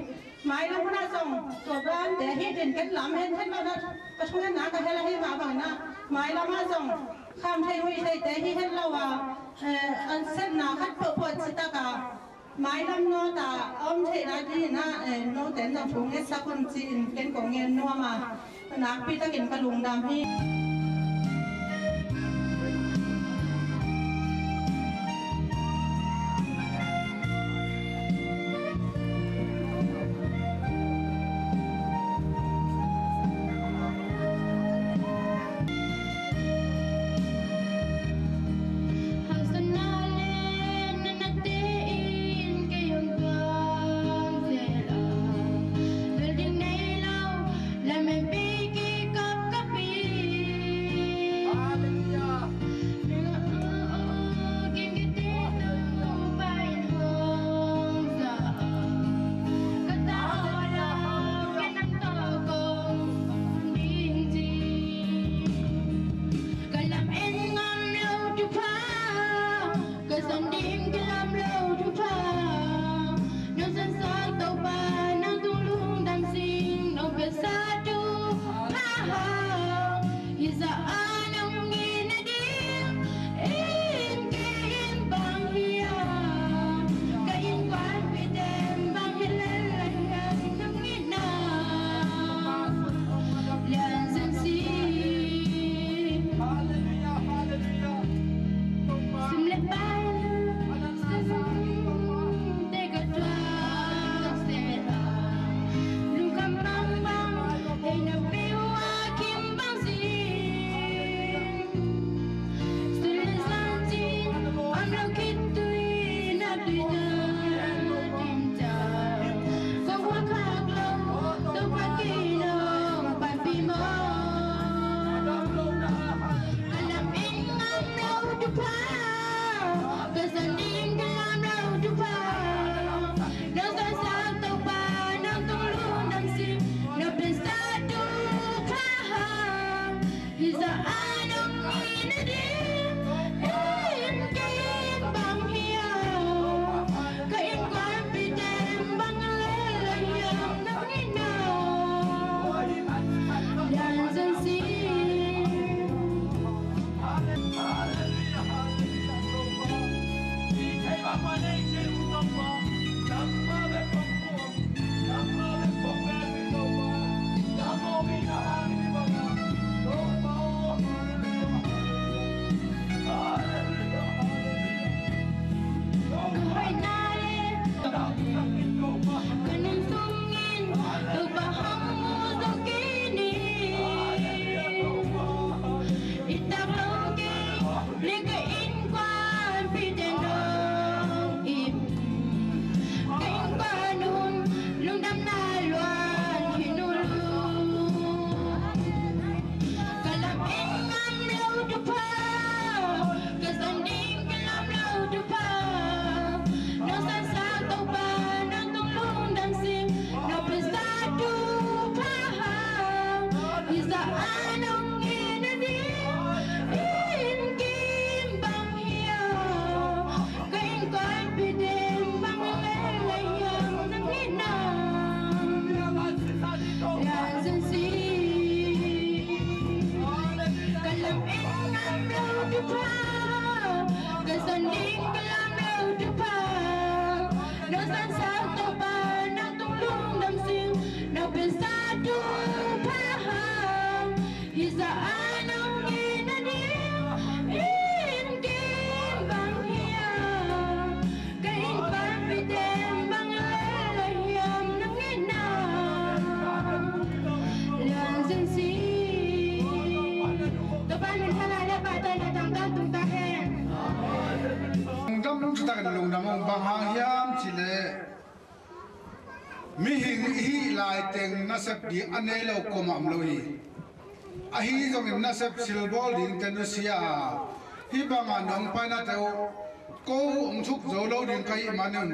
Mailam hun ah zong tua bante hih din ken lam hen het lo na, ka thungetna ka hel ahi mah bang na, mailam ah zong kham thei huih theite hi het lo a, eh, an sepna khat peuhpeuh citak a, mailam nawt a om theihna dingin ah, eh, note in zong thu ngetsak un ci-in ken kong ngen nuam a, nakpi takin ka lungdam hi. Ka lam en ngam lo thupha, ka zon ding kilam lo thupha. Nong zahtak Topa, nang tung lungdam sing, nong piaksa thupha. Hih zah a nong it nading, inn kei inn bang hiam? Ka innkuanpihte bang hi lel lai hiam nong itna? Lian zen si. Hallelujah, hallelujah. Sim le pai, sim te ka tuak se a. Lungkham bangbang, ei na peuh a kim bang zing. Sun le zan cin om lo khit tui na tui na din ca. Kong khua khak lo, Topa kei nong panpih mawk. Ka lam en ngam lo thupha, ka zon ding kilam lo thupha. Nong zahtak Topa, nang tung lungdam sing, nong piaksa thupha. Hih zah a nong it nading, inn kei inn bang hiam? Ka innkuanpihte bang hi lel lai hiam nong itna? Lian zen si. Ka hoihna le ka nunzung in Topa hong mu zo kei ni. I tak lo kei le ka innkuanpihte nong it. Ka innkuan un lungdamna luang hi nu lu. Ka lam en ngam lo thupha, ka zon ding kilam lo thupha. Nong zahtak Topa, nang tung lungdam sing, nong piaksa thupha. Hih zah a nong it nading, inn kei inn bang hiam? Ka innkuanpihte bang hi lel lai hiam nong itna? Lian zen si. Ka lam en ngam lo thupha, ka zon ding kilam lo thupha. Nong zahtak Topa, nang tung lungdam sing, nong piaksa thupha. Hih zah a nong it nading, inn kei inn bang hiam? Ka innkuanpihte bang hi lel lai hiam nong itna? Lian zen si. Topa min thang a le pa ta le tang tang tung ta hen. Lungdam citakin lungdam ung, bang hang hiam cih leh mihing i hih lai teng nasep ding a nei lo kuamah om lo hi. Ahi zongin nasep silbawl dingte nusia a, hih banga nong painate uh ko uh hong thuk zo lo ding ka hih manin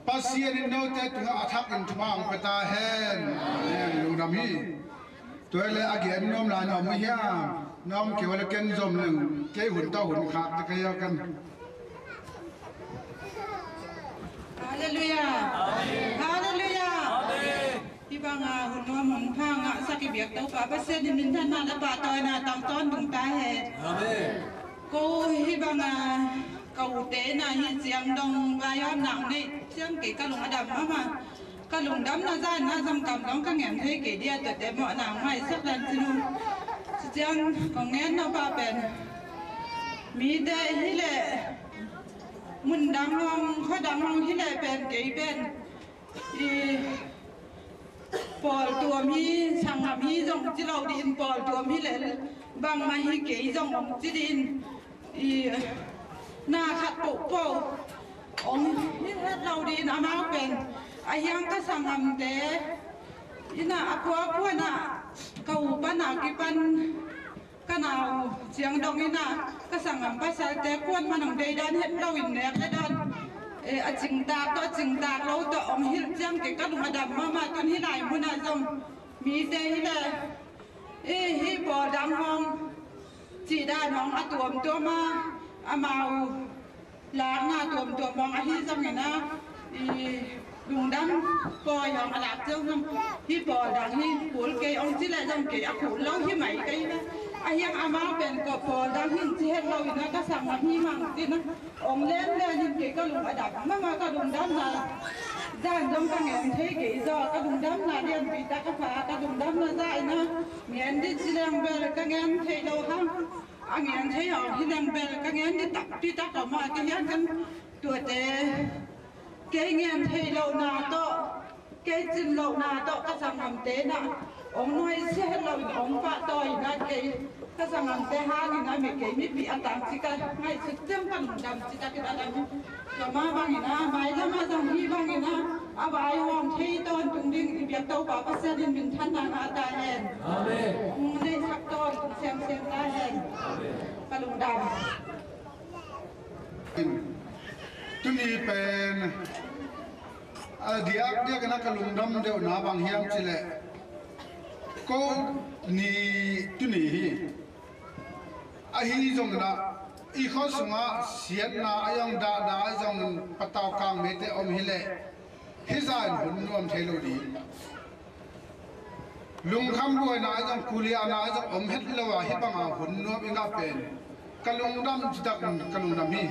Pasian in note tungah a thakin thupha hong pia ta hen. Amen. Lungdam hi. Tua hi leh a gen nuam lai na om uh hiam? Na om kei uh leh ken zom leng, kei hun tawh hun khak te ka hi a kan. Halleluiah. Halleluiah. Hih banga hun nuam hun pha ngahsak i biak Topa Pasian in minthanna le pahtawina tangtawn tung ta hen. Ko hih banga ka ute na hih ciang dong vai awn nau neih ciang kei ka lung a dam mahmah. Ka lungdamna zan na zong kam dong ka ngen thei kei dia, tuate mawhna maisak dan cinu. Ci ciang kong ngen nop a pen mite hi leh, mun dang hong, khua dang hong hi leh pen kei pen i pawl tuam hi, sanggam hi zong ci lo dih in, pawl tuam hi leh bangmah hi kei zong hong ci dih in, i na khat pohpoh hong hi het lo dih in, amau pen a hiang ka sanggamte ina a kuakua na ka u pan a kipan ka nau ciang dong ina ka sanggam pasalte kuan man hong dei dan het lo in nek le dan, eh, a cingtak tawh a cingtak lo tawh hong hilh ciang kei ka lung a dam mahmah. Tun hih lai munah zong mite hi le, eh, hih pawl dang hong cih dan hong a tuamtuam a, amau lakna tuamtuam hong ahi zongin a, i lungdam pawi hong a lak ciang zong hih pawl dang hi kul kei hong ci leh zong kei a kul lo hi mai kei na. A hiang amau pen ko pawl dang hi ci het lo in a ka sanggam hi mang ci na. Hong len len in kei ka lung a dam mahmah, ka lungdamna zan zong ka ngen thei kei zaw, ka lungdamna lianpi tak a pha, ka lungdamna zan in a ngen dih ci leng bel ka ngen thei lo hang. A ngen thei hong hi leng bel ka ngen dih takpi tak om a, kei hian kan tuate kei ngen thei lohna tawh, kei cin lohna tawh ka sanggamte na hong nuaisiah het lo in hong pahtawi na kei ka sanggamte hangin a mi kei mipi a tang ci ka ngaihsut ciang ka lungdam ci takin a dam hi. Tua mah bangin a mailam ah zong hih bangin a a vai hawm thei tawntung ding i biak Topa Pasian in minthanna ngah ta hen. Amen. Hong deihsak tawntung semsem ta hen. Amen. Ka lungdam. Tuni pen a diakdiak in a ka lungdam deuhna bang hiam cih leh ko ni tuni hi. Ahi zongin ah i khua sungah siatna a zong dahna a zong patau kang mete om hi leh hih zah in hun nuam thei lo ding. Lungkham buaina a zong kuliahna a zong om het lo a hih banga hun nuam i ngah pen ka lungdam citak in ka lungdam hi.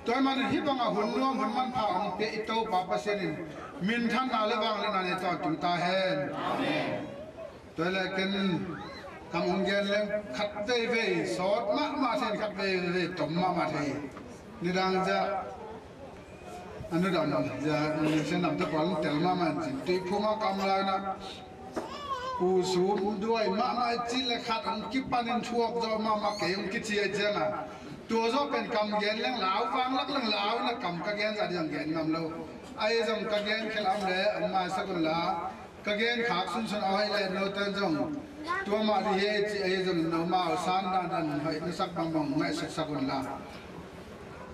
Tua ahih manin hih banga hun nuam hun manpha hong pia i Topa Pasian in minthanna le vangliatna nei tawntung ta hen. Amen. Tua leh ken kam hong gen leng khat veivei sawt mahmah thei, khat veivei tom mahmah thei. Nidang zia a nu dam zia, Ning Sian dam te pawl tel mahmah in cin tui phuma kam lai na. Pu sum duai mahmah i cih leh khat hong kipan in thuak zawh mahmah kei hong kici a ciang a. Tua zawh pen kam gen leng lau, vanglak leng lau na kam ka gen zah ding zong gen ngam lo. Ahi zong ka gen khel a om leh hong maisak un la. Ka gen khak sunsun a hoih leh note zong tua mah ding hi ci ahi zong nomau san dandan hoih na sak bangbang ngaihsutsak un la.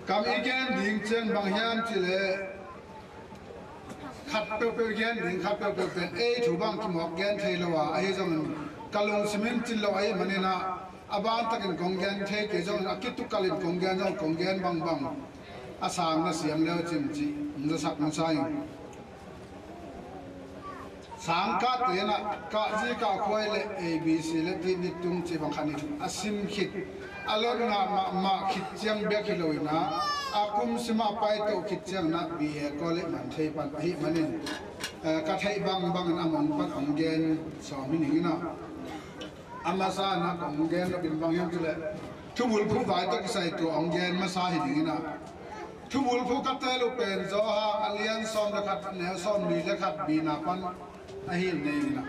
Kam i gen ding ciang bang hiam cih leh khat peuhpeuh gen ding, khat peuhpeuh pen ei thu bang kimawk gen thei lo a, ahi zongin ka lungsim in cin lo ahih manin ah a bantakin kong gen thei kei zongin a kitukalin kong gen zong kong gen bangbang a sang na siam leu cin cih hong zasak hong sa ing. Sangkahte in ah kahzi kahkhuai le A B C le tih nitung ci bang khat ni a sim khit a lot ngah mahmah khit ciang bek hi lo in ah a kum simah paito khit ciang in ah B A college man thei pan ahih manin, eh, ka theih bangbang in a mong pan hong gen sawm hi ning in ah. A masa in ah kong gen nop in bang hiam cih leh thubulphu vai tawh kisai tua hong gen masa hi ding in ah. Thubulphu ka tel uh pen Johan a lian sawm le khat, neu sawmli le khat bina pan ahi nei in ah.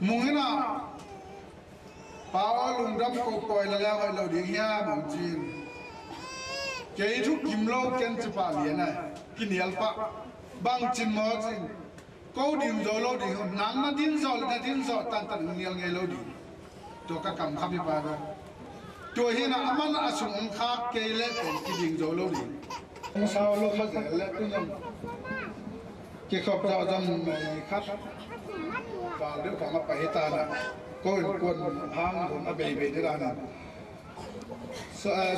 Mung in ah, Pa aw, lungdam ko, pawi la leng hoih lo ding hiam, hong ci in. Kei thu kim lo ken ci pah lian a, kinial pah. Bang cin maw ci in. Ko ding zo lo ding, nang na ding zo le na ding zo tantan nial ngei lo ding. Tua ka kam kham hi pa da. Tua hi na a man a sung hong khak kei le kong kiding zo lo ding. Hong sau lo kha zel le tu zong kikhop zawh zong khat val deuh khong a pai hi ta na. Ko in kuan hang hun a beibei ding dan in.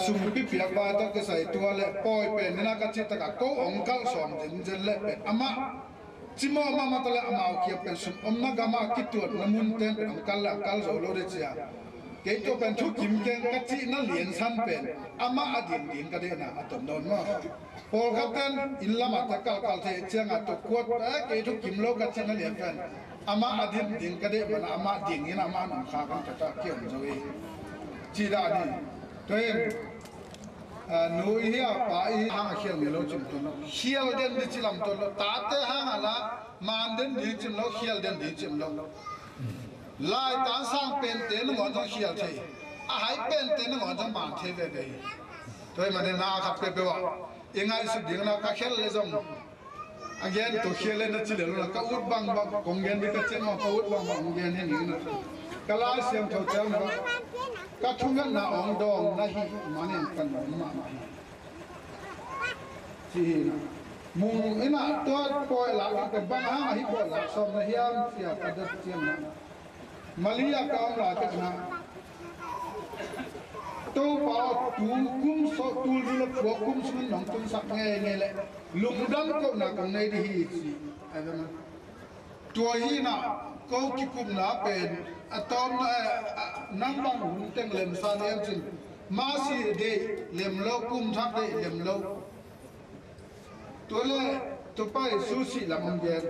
Sumpi piakpa tawh kisai tua le pawi pen nina ka cih takah ko hong kalh sawm zenzen le pen amah cimawh mahmah ta le amau kiang pen sum omna gamah kituatna mun ten pen hong kal le a kal zo lo dih cia. Kei tua pen thukim keng ka cihna liansan pen amah a ding ding ka deihna a ton dawn maw? Pawlkhat ten inn lamah te kalkal thei ciangah tua kuat a kei thukim lo ka cihna lian pen amah a ding ding ka deih mana amah dingin amah nungkha kan ka ta kiom zo hi. Cih dan hi. Tua hin nu i hi a pa i hang a khial ngei lo cim tuan lo, khial den di ci lam tuan lo, tate hang a la man den di cim lo, khial den di cim lo. Laitan sang pente nangawn zong khial thei, a hai pente nangawn zong man thei veve hi. Tua hi manin na khat peuhpeuh ah i ngaihsut ding na ka khial le zong a gen tua khial le na ci le lo na ka ut bangbang kong gen di ka cin ma ka ut bangbang kong gen hi ning na ka Lai Siangtho ciang na ka thungetna ong dawng na hi manin ka nuam mahmah hi. Ci hi na mung ina tua pawi lak in ka bang hang ahi pawi lak sawm na hiam cia ka dot ciang na Malia ka om lai ka na Topa aw tu kum so tul du le pua kum sung nong tunsak ngei ngei le lungdam ko na kong nei di hi ci. Ai ve man. Tua hi na ko kikupna pen a tawmna nang bang hun teng lemsa na em cin masi dei lem lo kum thak dei lem lo. Tua le tua pa Jesu sih lam hong gen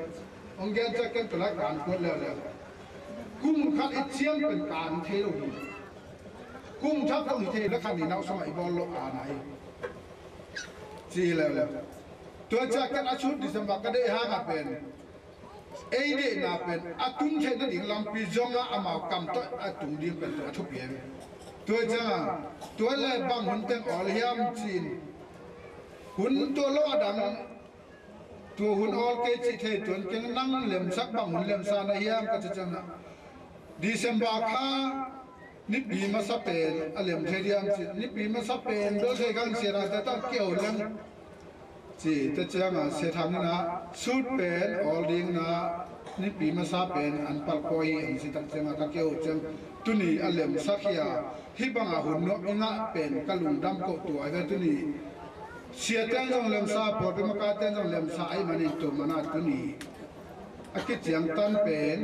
hong gen cia ken tua lai kaan kuat leuleu. Kum khat i ciam pen kaan thei lo hi. Kum thak kong hi thei la khan i nau sungah i bawl lo aan ahi. Ci hi leuleu. Tua cia ken a sut December ka deih hang a pen ei deihna pen a tun theih nading lampi zongah amau kam tawh a tung ding pen tua a thupi hi. Tua ciangah tua le bang hun teng awl hiam cin hun tua lo a dang tua hun awl kei cih thei tuan keng nang lemsak bang hun lemsa na hiam ka ci ciangah December kha nipi masa pen a lem thei diam ci nipi masa pen bel thei kang sian a ta tang keu lem. Ci ta ciangah sia thang ina sut pen awl ding na nipi masa pen an palpawi hi an si tak ciangah ka keu ciang tuni a lemsak hi a hi bangah hun nuam i ngah pen ka lungdam ko tua hi ve tuni. Sia ten zong lemsa pawlpi maka ten zong lemsa ahi manin tua mana tuni a kiciangtan pen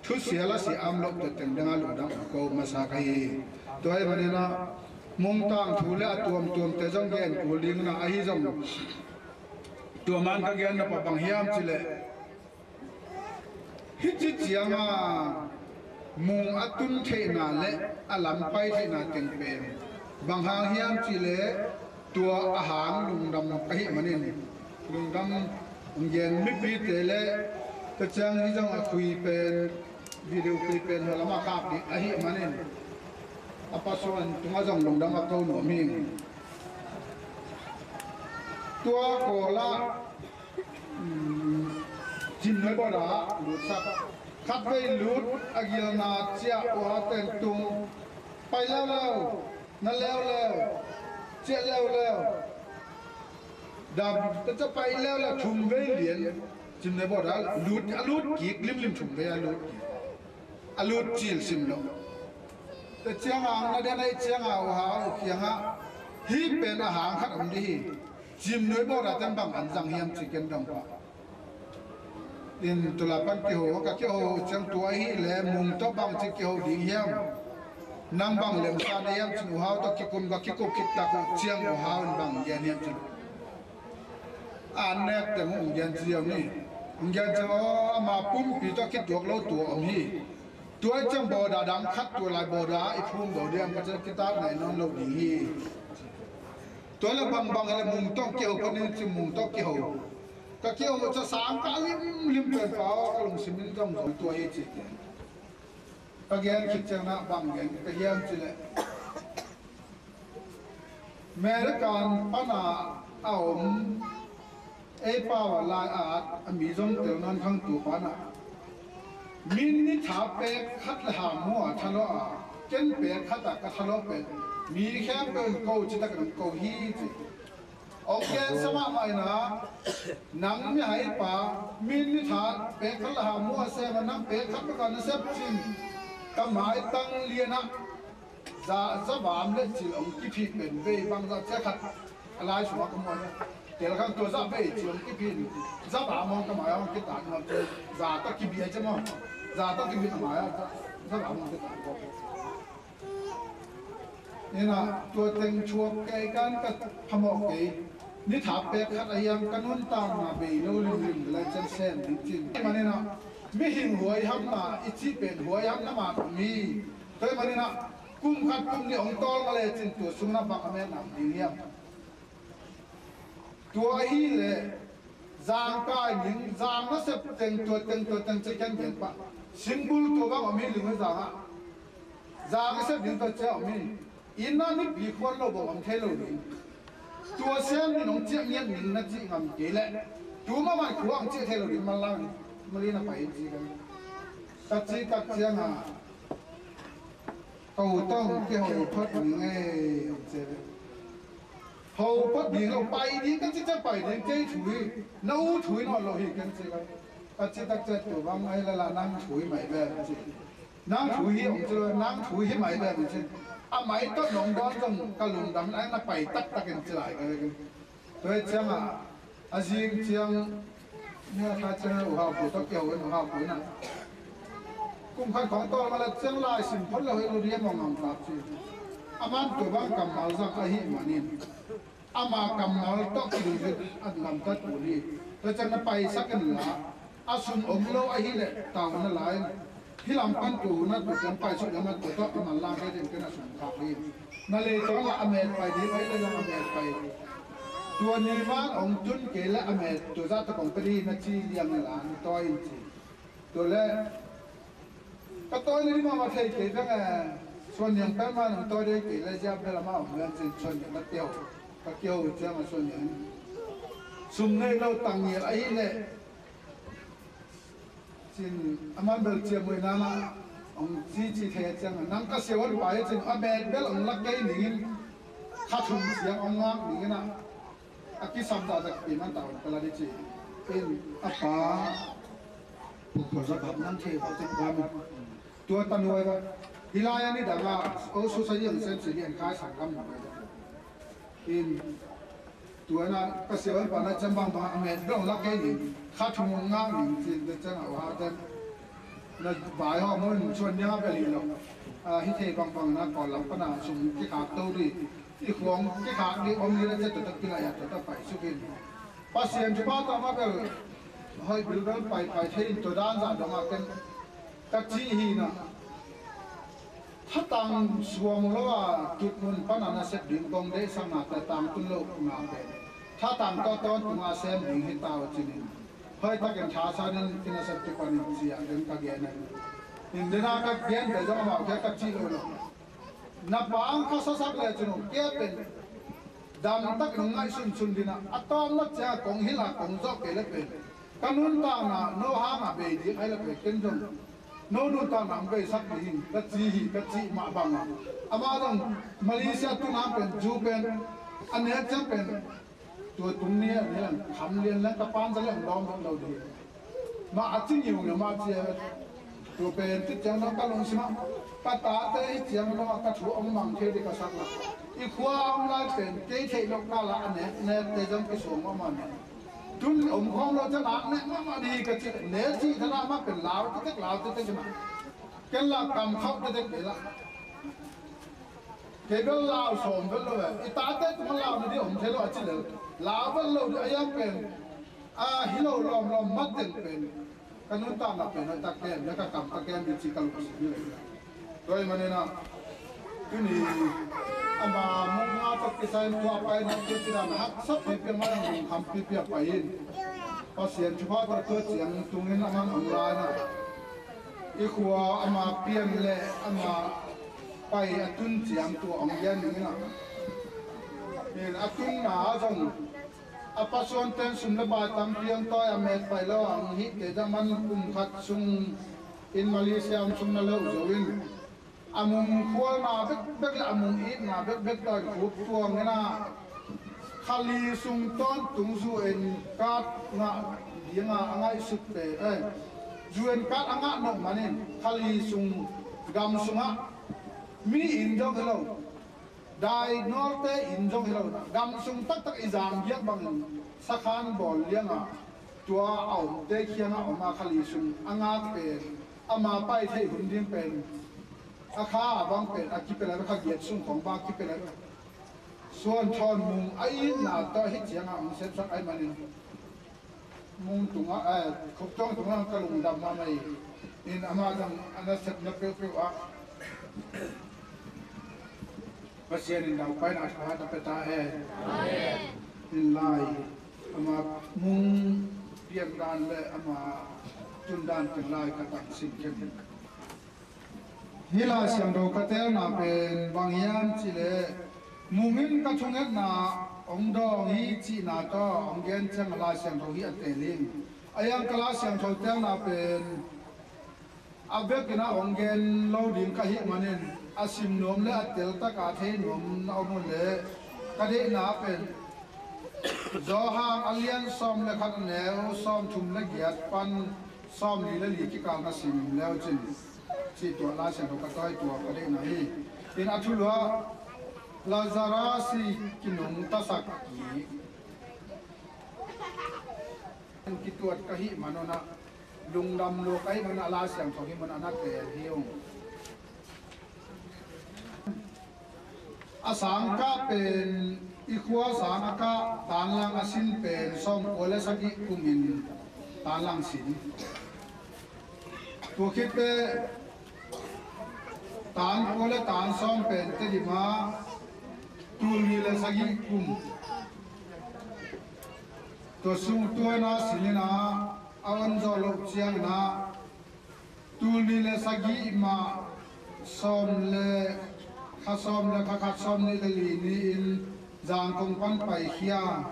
thusia la si am loh tua teng danga lungdam ko masa ka hi. Tua hi manin a mungtang thu le a tuamtuamte zong gen kul dingin a ahi zong tua man ka gen na pa bang hiam cileh hih ci cianga mung a tun theihna le a lam pai theihna teng pen bang hang hiam cileh tua a hang lungdam ka hih manin lungdam hong gen mipite le ka ciang hi zong a khui pen video khui pen hua lamah khak dih ahih manin a pasuan tungah zong lungdam a ko nuam hi. Tua kawlah Cimnuai bawda lutsak khatvei lut a gilna ciah uha teng tung pai leuleu na leuleu ciah leuleu dam ta ca pai leuleu thum vei lian Cimnuai bawda lut a lut kik limlim thum vei a lut kik a lut cil sim lo. Te cianga ang na den ai cianga uha uh kianga hih pen a hang khat om dih hi. Cimnuai bawda ten bang an zang hiam ci ken dong pah in tulapan kiho ka kiho ciang tua hi le mung tawh bang ci kiho ding hiam? Nang bang lemsa na hiam cin uhau tawh kikum ka kikup khit tak uh ciang uhau in bang gen hiam cin an nek teng uh ung gen ci hiam ni? Ung gen ci aw ama pumpi tawh kituak lo tua om hi. Tua i ciang bawda dang khat tua lai bawda i phum do diam ka ciang kitat nai nawn lo ding hi. Tua le bangbang le mung tawh kiho ko ning ci mung tawh kiho ka kiho ca sang ka limlim pen pau ka lungsim in zong zong tua hi ci te. Ka gen khit ciang na bang gen ka hiam cileh American pana a om ei pau a lai at a mi zong tel nawn khang tu pana min ni tha pek khat le ha mua tha lo a ken pek khat a ka tha lo pen mi khempeuh in ko ci tak in ko hi ci. Ong gen sa mahmah ina nang mi hai pa min ni tha pek khat le ha mua sem a nang pek khat pek a na sep cin ka mai tang lian a Za, za vam le cil hong kiphih pen vei bangzah ciah khat a lai sungah ka muan. Tel khang tua zah vei cil hong kiphih in za vam hong ka mai hong kitat nuam cil za tawh kibih a ciah maw. Za tawh kibih a mai ah za, za vam hong kitat nuam. Ina tua teng thuak kei kan ka phamawh kei. Ni thap pek khat a hiam ka nuntakna bei lo limlim lai cian sem ding cin. Manina mihing huai ham na i cih pen huai ham na man mi. Tua manina kum khat kum nih hong tawl ma lecin tua sung na bang a met nam ding hiam? Tua ahileh zang kai ning, zang nasep teng tua teng tua teng ciah kian gen pah. Singbul tua bang om hi ling zang ah. Zang nasep ding tua ciah om hi. Inn ah nipi khuan lo bang om thei lo ding. Tua siam nin hong ciah ngiat ning na cih ngam kei leh tu mahmah khua hong ciah thei lo ding manlang. Mali na pai in ci kan. Ka cih tak ciang a ka u tawh hong kiho phot ning ei hong ci ve. Ho phot ding lo pai ding ka cih ciah pai ding kei thu hi. Na u thu hi nawn lo hi kan ci kan. Ka cih tak ciah tua bang ai lala nang thu hi mai ve ci. Nang thu hi hong ci lo nang thu hi mai ve hong ci. A mai tawh nong dawn zong ka lungdam ai na pai taktak in ci lai ka ve. Tua hi ciangah a zing ciang nia kha ciang uh hau pu tawh kiho in uh hau pu inah kum khat khawng tawl ma la ciang lai sim phot lo hi lo diam hong ngam kap ci. A man tua bang kammal zak ahi manin ama kammal tawh kiding hi a lamtat uh hi. Tua ciang na paisak in la a sum om lo ahileh tau na lai. Hih lam pan tu na tu ciang pai suk lam na tu tawh a man lang kei ding kei na sum khak hi. Na lei tawh la a met pai ding ahileh la a met pai. Tua ni man hong tun kei le a met tua zah tawh kong pia ding na ci liang na la na tawi in ci. Tua le ka tawi na ding mama thei kei dang e. Suan niang pen man hong tawi ding kei le ziah bel ama hong lian cin suan niang ka teu. Ka keu ciang a suan niang sum nei lo tang ngial ahileh cin a man bel ciamui nana hong cici thei a ciang a nang ka siawan pai a cin a bet bel hong lak kei ningin kha thum siang hong ngak ningin a a kisam ta tak pi man ta hong pala di ci in a pa pukpul sa bap nang thei ba cik ba mi tua ta nuai ba hilai a ni dang a o su sa yang sem si lian khai sang kam nuai ba in Tuana ka siawan pana cembang bang a met dong lak kei ning kha thum ngak ning cin te cang a uha ten na vai ho mun chuan nia beli lo. Hi thei bang bang na ko lam pana sum kikhak to di i khuang kikhak di om ni la ce to ta kilai a to ta pai sukin Pasian thupha ta ma bel hoi bil bel pai pai thei in to dan za dong a ken ka ci hi na. Thatang suang lo a tutmun pana nasep ding kong deihsakna te tangtun lo na pen thatang tawh tawntunga sem ding hi tau cinin hoi takin thasanin kinasep kipanin ciah den ka gen a in dena ka gen te zong amau kia ka cih lo lo. Na pa ang kha sasak le cinu kia pen dam takin ngaihsun sun dina a tawm lak cia kong hila kong zawh kei le pen ka nuntakna no hanga bei ding ai la pe ken zong no nuntakna ang beisak ding hin ka ci hi ka cih mah banga ama zong Malaysia tunang pen zu pen a nek ciang pen tua tung ni a ni lang kham lian lang ka pan za leng dawm lo ding mah a ci ngiu ngiu mah ci a Tua pen ti ciang dong ka lungsim ah ka tate hi ciang dong ah ka thu ong mang thei ding ka sak la i khua ong lai pen kei theih lo ka la a nek nek te zong kisuang mah mah nek tun om khawm lo ciang ah nek mah mah ding ka ci nek ci thana mah pen lau te tek lau te tek mah ken la kam khauh te tek te la kei bel lau sawm bel lo i tate tuma lau na ding om thei lo a ci lel lau bel lo ding a yang pen a hi lo lawm lawm mat teng pen Ka nuntakna pen a tak kem le ka kam tak kem ding ci ka lungsim hi leh. Tua ahih manin ah tuni ama mong nga tak kisai in tua pai na tu ci dan a haksa pipi a man a lungkham pipi a pai in Pasian thupha tawh tua ciang tungin a man om lai na i khua ama pian le ama pai a tun ciang tua hong lian ding in ah in a tunna ah zong A pasuan ten sum le pai tampi ang tawi a met pai lo ang hih te dang man kum khat sung in Malaysia om sung na lo zo in a mung khualna bekbek le a mung itna bekbek tawi khup tuang ina khali sung tawntung zu en kat ngah dinga a ngaihsut te eh zu en kat a ngah nop manin khali sung gam sungah Mi in zong hi lo, dai nawlte in zong hi lo, gam sung taktak i zam giak bangin sakhan bawl lianga tua a omte kiangah om a, kha li sung a ngak pen, ama pai theih hun ding pen, a kha a bang pen a kipia lai, kha giat sung khong bang kipia lai. Suan thawn mung a itna tawh hih ciangah hong sepsak ahih manin mung tungah, eh, khuk tuang tungah ka lungdam mahmah hi. In amah zong a nasepna peuhpeuh ah Pasian in daupaina thupha na pia ta hen. Amen. In lai ama mung pian dan le ama tun dan teng lai ka tangsim khin. Hih Lai Siangtho ka telna pen bang hiam cih leh, mung in ka thungetna hong dawng hi cihna tawh hong gen ciang Lai Siangtho hi a tel hi. A hiang ka Lai Siangtho telna pen a vekin ah hong gen lo ding ka hih manin a sim nuam le a teltak a thei nuam na om uh leh ka deihna pen Johan a lian sawm le khat a neu sawm thum le giat pan sawm li le li kikal na sim leu cin, cih tua Lai Siangtho ka tawi tua ka deihna hi. In a thulu ah Lazarus i kinungtasak kik, kituat ka hih manun ah, lungdam lua ka hih manun ah Lai Siangtho hih manun ah na tel hi ung. A sang kah pen i khua sang a kah tanlang a sin pen sawmkua le sagih kumin tanlang sin. Tua khit teh tan kua le tan sawm pen Tedim ah tul nih le sagih kum. Tua sung tua in ah sin in ah a on zawh loh ciangin ah tul nih le sagih mah sawm le kha sawm le kha khat sawm nih le li ni-in Zangkong pan paikhia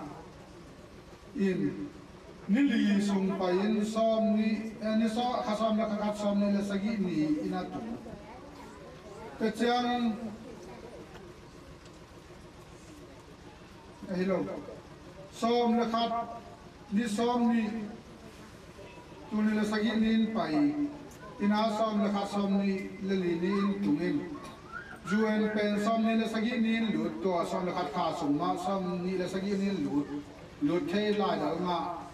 in ni li sung pai-in sawm nih, eh, ni sawm, kha sawm le kha khat sawm nih le sagih ni-in a tung. Tua ciang ahi lo. Sawm le khat ni sawm nih, tul nih le sagih ni-in pai, in ah sawm le khat sawm nih le li ni-in tung in, U N pen sawm nih le sagih ni-in lut, tua sawm le khat kha sung mah sawm nih le sagih ni-in lut, lut thei lai dal mah.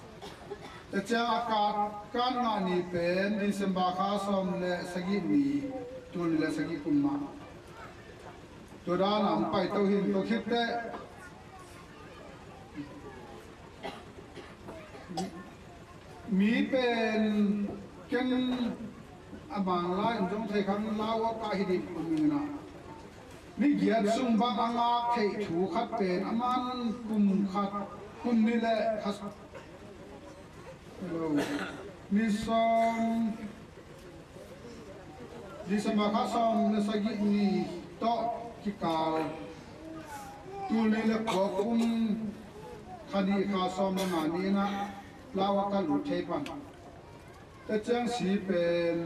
Tua ciang a kat, kat ngah ni pen December kha sawm le sagih ni, tul nih le sagih kum mah. Tua dan a hong pai to hi. Tua khit teh mi pen ken a mang lai in zong thei kha, lau a kah hi ding kum in ah ni giat sung bang a ngak theih thu khat pen a man kum khat, kum nih le kha, hello, ni sawm, December kha sawm le sagih ni tawh kikal tul nih le kua kum kha nih kha sawm le nga ni-in ah lau a ka lut thei pan. Tua ciang si pen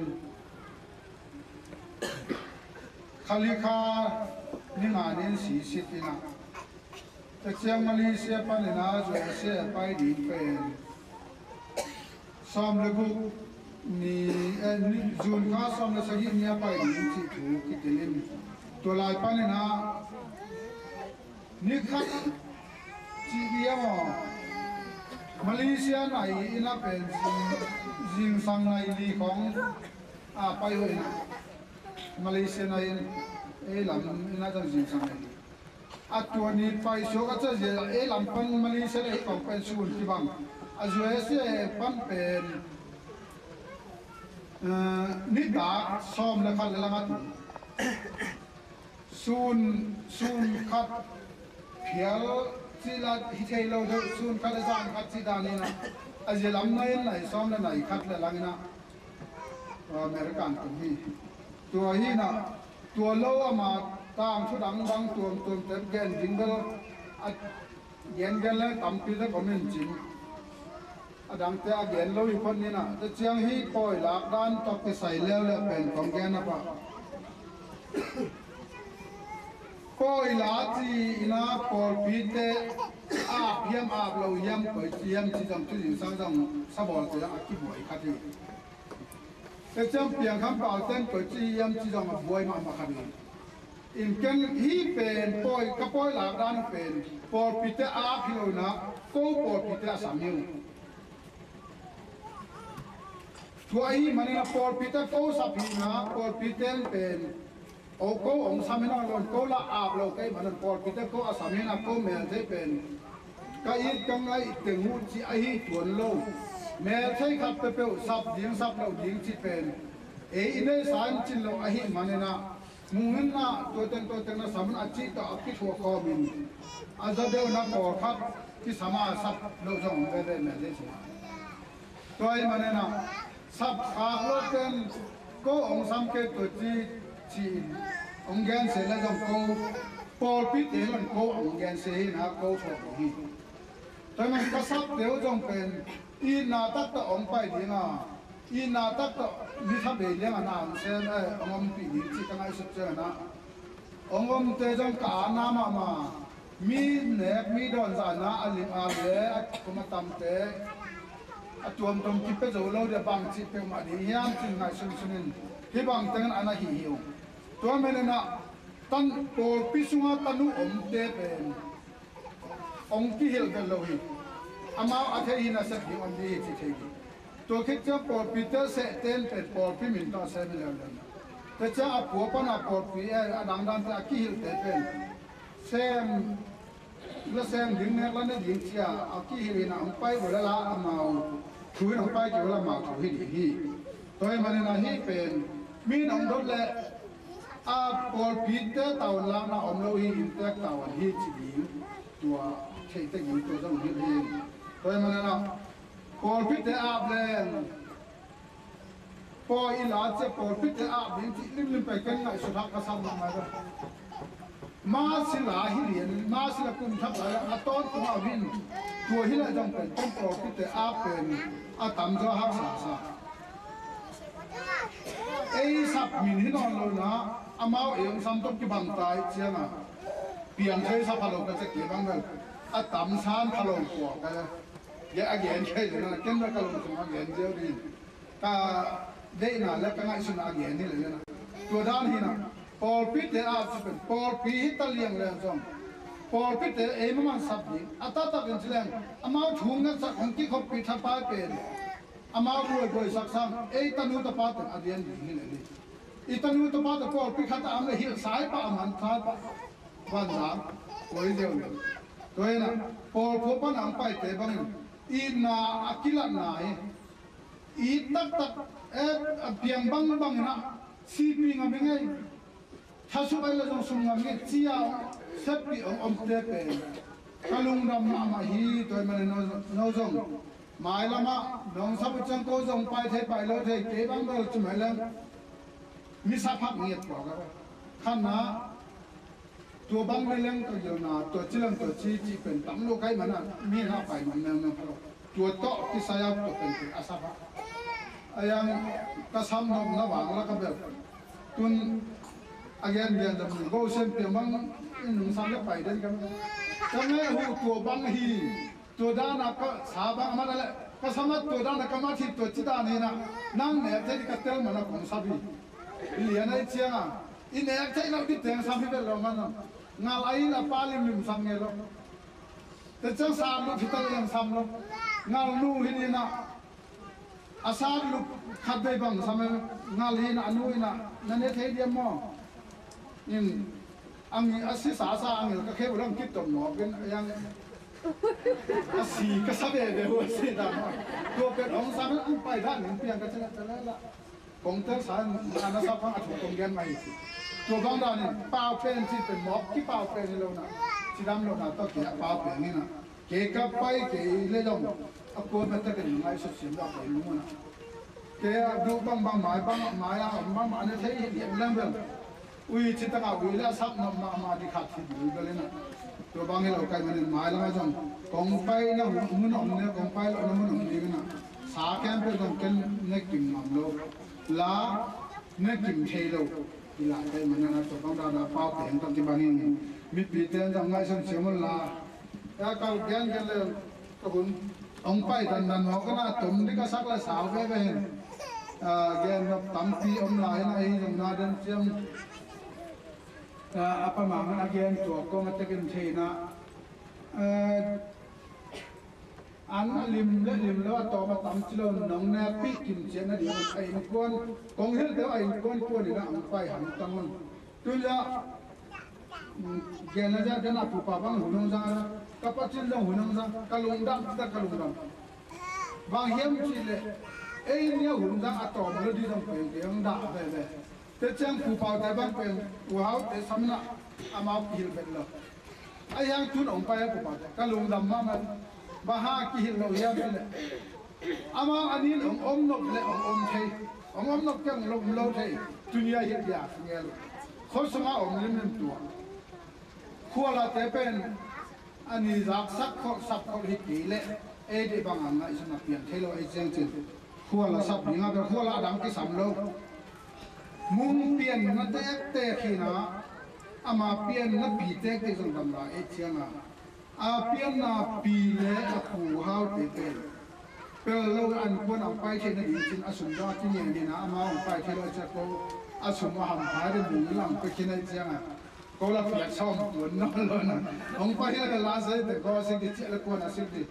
kha li kha ni nga ni-in si sit in ah. Tua ciang Malaysia panin ah U S A pai ding pen sawm le guk ni, eh, ni, June kha sawm le sagih ni a pai ding cih thu kitel in. Tua lai panin ah ni khat cih liam aw. Malaysia nai in a pen zing, zingsang nai li khong a pai uh in ah. Malaysia nai in ei lam in a zang zingsang nai li. A tua ni pai suak a, tua zia ei lam pan Malaysia le ei kong pen sun kibang. A U S A pan pen, eh, nitak sawm le khat le lang a tung. Sun, sun khat phial cih la hi thei lo deuh, sun khat le zan khat cih dan in ah. A zia lam nai in nai sawm le nai khat le lang in ah. Tua American tung hi. Tua hi in ah, tua lo ama tangthu dangdang tuamtuam te gen ding bel a gen gen le tampi le comment cin. A dangte a gen lo hi phot ni in ah. Tua ciang hi pawi lak dan tawh kisai leuleu pen kong gen a pah. Pawi la ci in ah pawlpite ap hiam ap lo hiam, koi ci hiam ci zong, tu zingsang zong sabawlte a kibuai khat hi. Tua ciang piangkham paute in koi ci hiam ci zong a buai mahmah khat hi. In ken hih pen pawi, ka pawi lak dan uh pen pawlpite aap hi lo in ah, ko pawlpite a sam hi uh. Tua ahih manin ah pawlpite ko sap hi in ah, pawlpite in pen, o, ko hong sam hi nawn lo in, ko lah aap lo ka hih manin pawlpite ko a sam hi in ah, ko melthei pen ka it ka ngaih teng uh cih ahi tuan lo. Melthei khat peuhpeuh sap ding sap loh ding cih pen ei i neihsa in cin lo ahih manin ah, mungin ah tua teng tua teng na sam un a cih tawh a kithuah khawm in, a za deuh na pawlkhat kisam a sap loh zong om veve melthei sungah. Tua ahih manin ah sap khak lote in ko hong sam kei tua ci ci-in hong gensia leh zong ko pawlpite in ko hong gensia hi in ah, ko thuak lo hi. Tua ahih manin ka sapte uh zong pen itna taktak hong pai ding a, itna taktak mi tha bei liang a na hong sem, eh, hong ompih ding cih ka ngaihsut ciangin ah, hong omte zong ka aatna mahmah. Mi nek mi dawn zahna a lim a le a kum a tamte a tuamtuam kipia zo lo dia bang cih peuhmah ding hiam cin ngaihsunsun in hih bang tengin a na hih hi uh. Tua manin ah tan pawlpi sungah tanu omte pen hong kihilh vet lo hi. Amau a thei hi nasep ding om ding hi ci thei ding. Tua khit ciang pawlpite sehte in pen pawlpi min tawh a sem hi leuleu. Tua ciang a pua pan a pawlpi, eh, a dangdangte a kihilhte pen sem la sem ding, nek la ne ding ci-a a kihilh in ah hong pai uh leh la amau thu in hong pai kei uh leh amau thu hi ding hi. Tua ahih manin ah hih pen mi in hong dot leh a pawlpite tavuan lakna om lo hi, inntek tavuan hi ci ding, tua theih tek ding tua zong hi ding. Tua ahih manin ah pawlpite aap leng pawi i la cia pawlpite aap ding cih limlim pai ken ngaihsut hak ka sam mahmah deuh. Masi la hi lian, masi la kum thak lai a tawntung a hin tua hi lai zong pen ken pawlpite aap pen a tamzaw haksa sa. Ei sap min hi nawn lo in ah, amau ei hong sam tawh kibang ta ih ciangin piang thei sa pha lo ka cek kei bang bel a tam san pha lo pua ka a gen thei lo na, ken bel ka lung sung a gen ziau ding. Ka deihna le ka ngaihsutna a gen hi lel na. Tua dan hi na, pawlpite a sap pen pawlpi hi ta liang leng zong pawlpite ei maman sap ding a taktak in ci leng amau thu ngetsak hong kikhoppi thapai pen amau buaibuaisak sang ei tanu tapa teng a dian ding hi lel hi. I tanu tapa teng pawlpi khat a om le hilh sai pah a man sai pah vanzang koi deuh le. Tua hi na, pawl khua pan a hong paite bangin itna a kilatna hi. It taktak, eh, a piang bangbang in ah sipi ngam hi ngei. Thasuk ai le zong sum ngam hi ngei, ci-a hong seppih hong omte pen ka lungdam mahmah hi. Tua ahih manin no, no zong mailamah nong sap uh ciang ko zong pai thei pai lo thei, kei bang bel ci mai leng mi sap hak ngiat pua ka. Khatna, tua bang mi leng ka gilna, tua ci leng tua ci cih pen tam lo ka hih manin mi na pai nuam mengmeng pha lo. Tua tawh kisai a tua pen pen a sap a. A yang ka sam nopna vang la ka bel. Tun a gen gen zam ni bo sem piang bang in nung sam le pai den ka. Ka me hu tua bang hi. Tua dan a ka sa bang a mat a le ka sa mat tua dan a ka mat hi tua ci dan hi na. Nang nek thei di ka tel man a kong sap hi. I lian a i ciang a i nek thei lo di teng sap hi vet lo man a. Ngal a in a pa limlim sap ngei lo. Te ciang sa lu phi ta lian sam lo. Ngal nu hi di na. A sat lup khat vei bang sam e, ngal hi na, a nu hi na, na ne thei diam maw? In, ang a si sa sa ang ka kheu lang kit tom nawk in, a yang a si ka sa veve hu a si dan maw? Tua pen hong sam in ang pai dan in piang ka cina ta la la. Kong tel sa in, a na sa pang a thu kong gen mai hi. Tua bang dan in, pau pen ci pen mawk, ki pau pen hi lo na. Ci dam lo na, to ki a pau pen hi na. Kei ka pai kei le zong a kuamah takin ngaihsut siam dah pai lungmuan ah. Kei a duh bangbang mai bang mai a om bangmah ne thei hi lian leng bel. Ui citak a ui le a sap nop mahmah di khat hi ding bel in ah. Tua bang hi lo kai manin mai lam a zong kong pai na mun om ne kong pai lo na mun om ding in ah. Sa khempeuh zong ken ne kim ngam lo. La ne kim thei lo. I la kai manin ah tua bang dah dah pau teng tawh kibang in mipite zong ngaihsun siam un la. Ka kal gen gen le ka hun hong pai dan dan hawk na tom di ka sak le sau veve hin. Gen nop tampi om lai na hi zong na den ciam. A, a pa Mang in a gen tua kong a tekin theihna, eh, an a lim le lim lo a tawm a tam ci lo nong nekpih kim ciat nading a innkuan, kong hilh deuh a innkuan kuan in a ang pai hang tang un. Tuila, mm, gen a gen a pupa bang hun hong zang a, ka pa cin zong hun hong zang, ka lungdam, ka lungdam. Bang hiam cih leh ei nia hun zang a tawm lo ding zong pen kei hong dah veve. Tua ciang Pu Paute bang pen Pu Haute sam in a amau kihilh bet lo. Ahi hang tun hong pai a Pu Paute ka lungdam mahmah. Bang hang kihilh lo hiam cih leh amau a nin hong om nop leh hong om thei, hong om nop kei hong om lo thei. Tuni a hilh dia ngel uh. Khua sungah om limlim tua. Khualate pen a ni zak sak khol sap khol hi kei leh ei dih bang a ngaihsun a pian thei lo ei ciangcin khuala sap ding a bel khuala a dang kisam lo. Mung pianna tektek hi na, ama pianna pi tektek zong dam lai ei ciang a, a pianna pi le a Pu Haute pen pel lo an kuan a pai thei nading cin a sum dang a ci ngen hi na, ama hong pai thei lo a ciak ko a sum a ham phai ding mung lang pe khin ei ciang a. Ko la piak sawm tuan nawn lo na. Hong pai hi la ka la sai te ko a sik di ciah la kuan a sik di.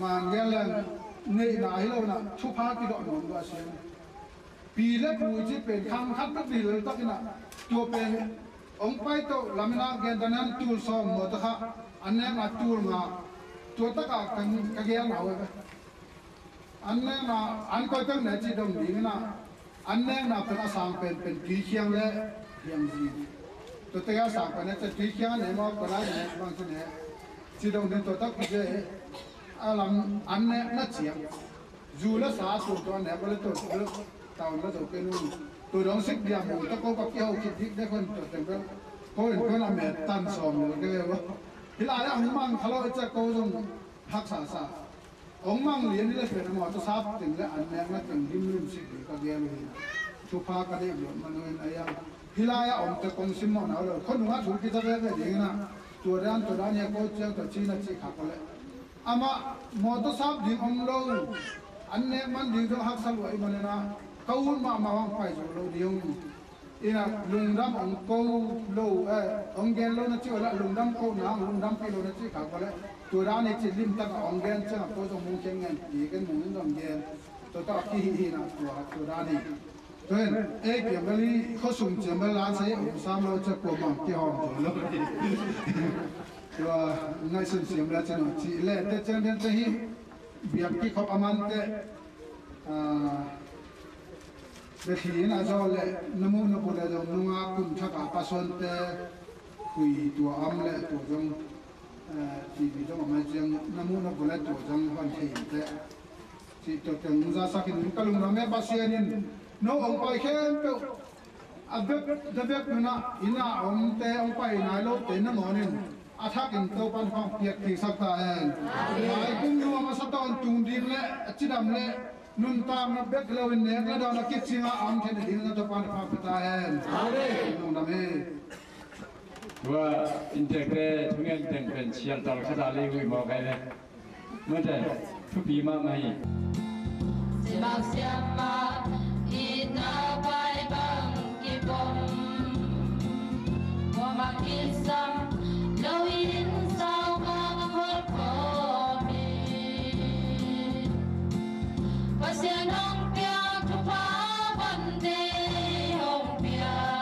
Man gen leng neihna hi lo na thupha kidawh nuam lo a siam. Pi le pu i ci pen khang khat bek di lel takin a tua pen hong pai to lamin a gen dan an tul sawm maw ta kha an nek a tul nga tua taka ka gen hau e. An nekna an koi pek ne ci dong ding na, an nekna pen a sang pen pen tuikhiang le hiang zi. Tua te a sang pen ne ci tuikhiang ne maw, pen a ne bang ci ne ci dong ding tua tak pi ze. A lam an nekna ciang zu le sa su tua ne ko le tua tua tau na zo ke nu. Tua dong sik dia mu ta ko ka ki hau ki dik de kon tua teng ko in ko na me tan som le ke wa. Hi lai a hong mang kha lo i ca ko zong haksa sa. Hong mang lian hi le pen a mawtaw sap teng le an nekna teng limlim sik ding ka gel uh hi. Thupha ka deih luat man uh in a iang hi lai-ah omte kong simmawh na uh lo khuanungah thu kisa veve dingin ah tua dan tua dan hi a ko ciang tua cina cih khak uh leh amah mawtaw sap ding om lo. An nek man ding zong haksa luat i manin ah ka ut mahmah hong pai zo lo ding. Ina lungdam hong ko lo, eh, hong gen lo na ci uh leh lungdam ko na hong lungdam pi lo na ci kha ko leh tua dan i ci limtak a hong gen ciang a ko zong mung khen ngen ti ken mung in zong gen tua ta ki hi hi na tua tua dan i tua in ei kiam bel i khuasung ciam bel lan sa i hong sam lo cia kua mang ki hawm tua lo. Tua ngaihsun ciam bel cin ci leh te ciang den te hi biak ki khop a man te. Ah, Bethli in a zaw le na muh na pulh le zong nunga kun thak a pasuante khui tua om le tua zong, eh, T V zong om a ciang na muh na pulh le tua zong hon thei te. Ci tua teng zasak in ka lungdam e Pasian in no ong pai khempeuh a bek da bek nunah inn a omte hong pai nai lote nangawn in a thakin Topan hong piak kiksak ta hen. Amen. Mai kum nuam a sa tawntung ding le a cidam le nuntakna bek loin nek le dawn a kicing a om theihna ding na Topan hong pia ta hen. Amen. Lungdam hi. Tua inntekte thungen teng pen sialtal khata lei hui mawk ai le. Mate, thupi mahmah hi. Simak siama itna pai bang kipom. Muama kisam lo in sao bang hol komi. Pasian hong piak thupha ban dei hong piak.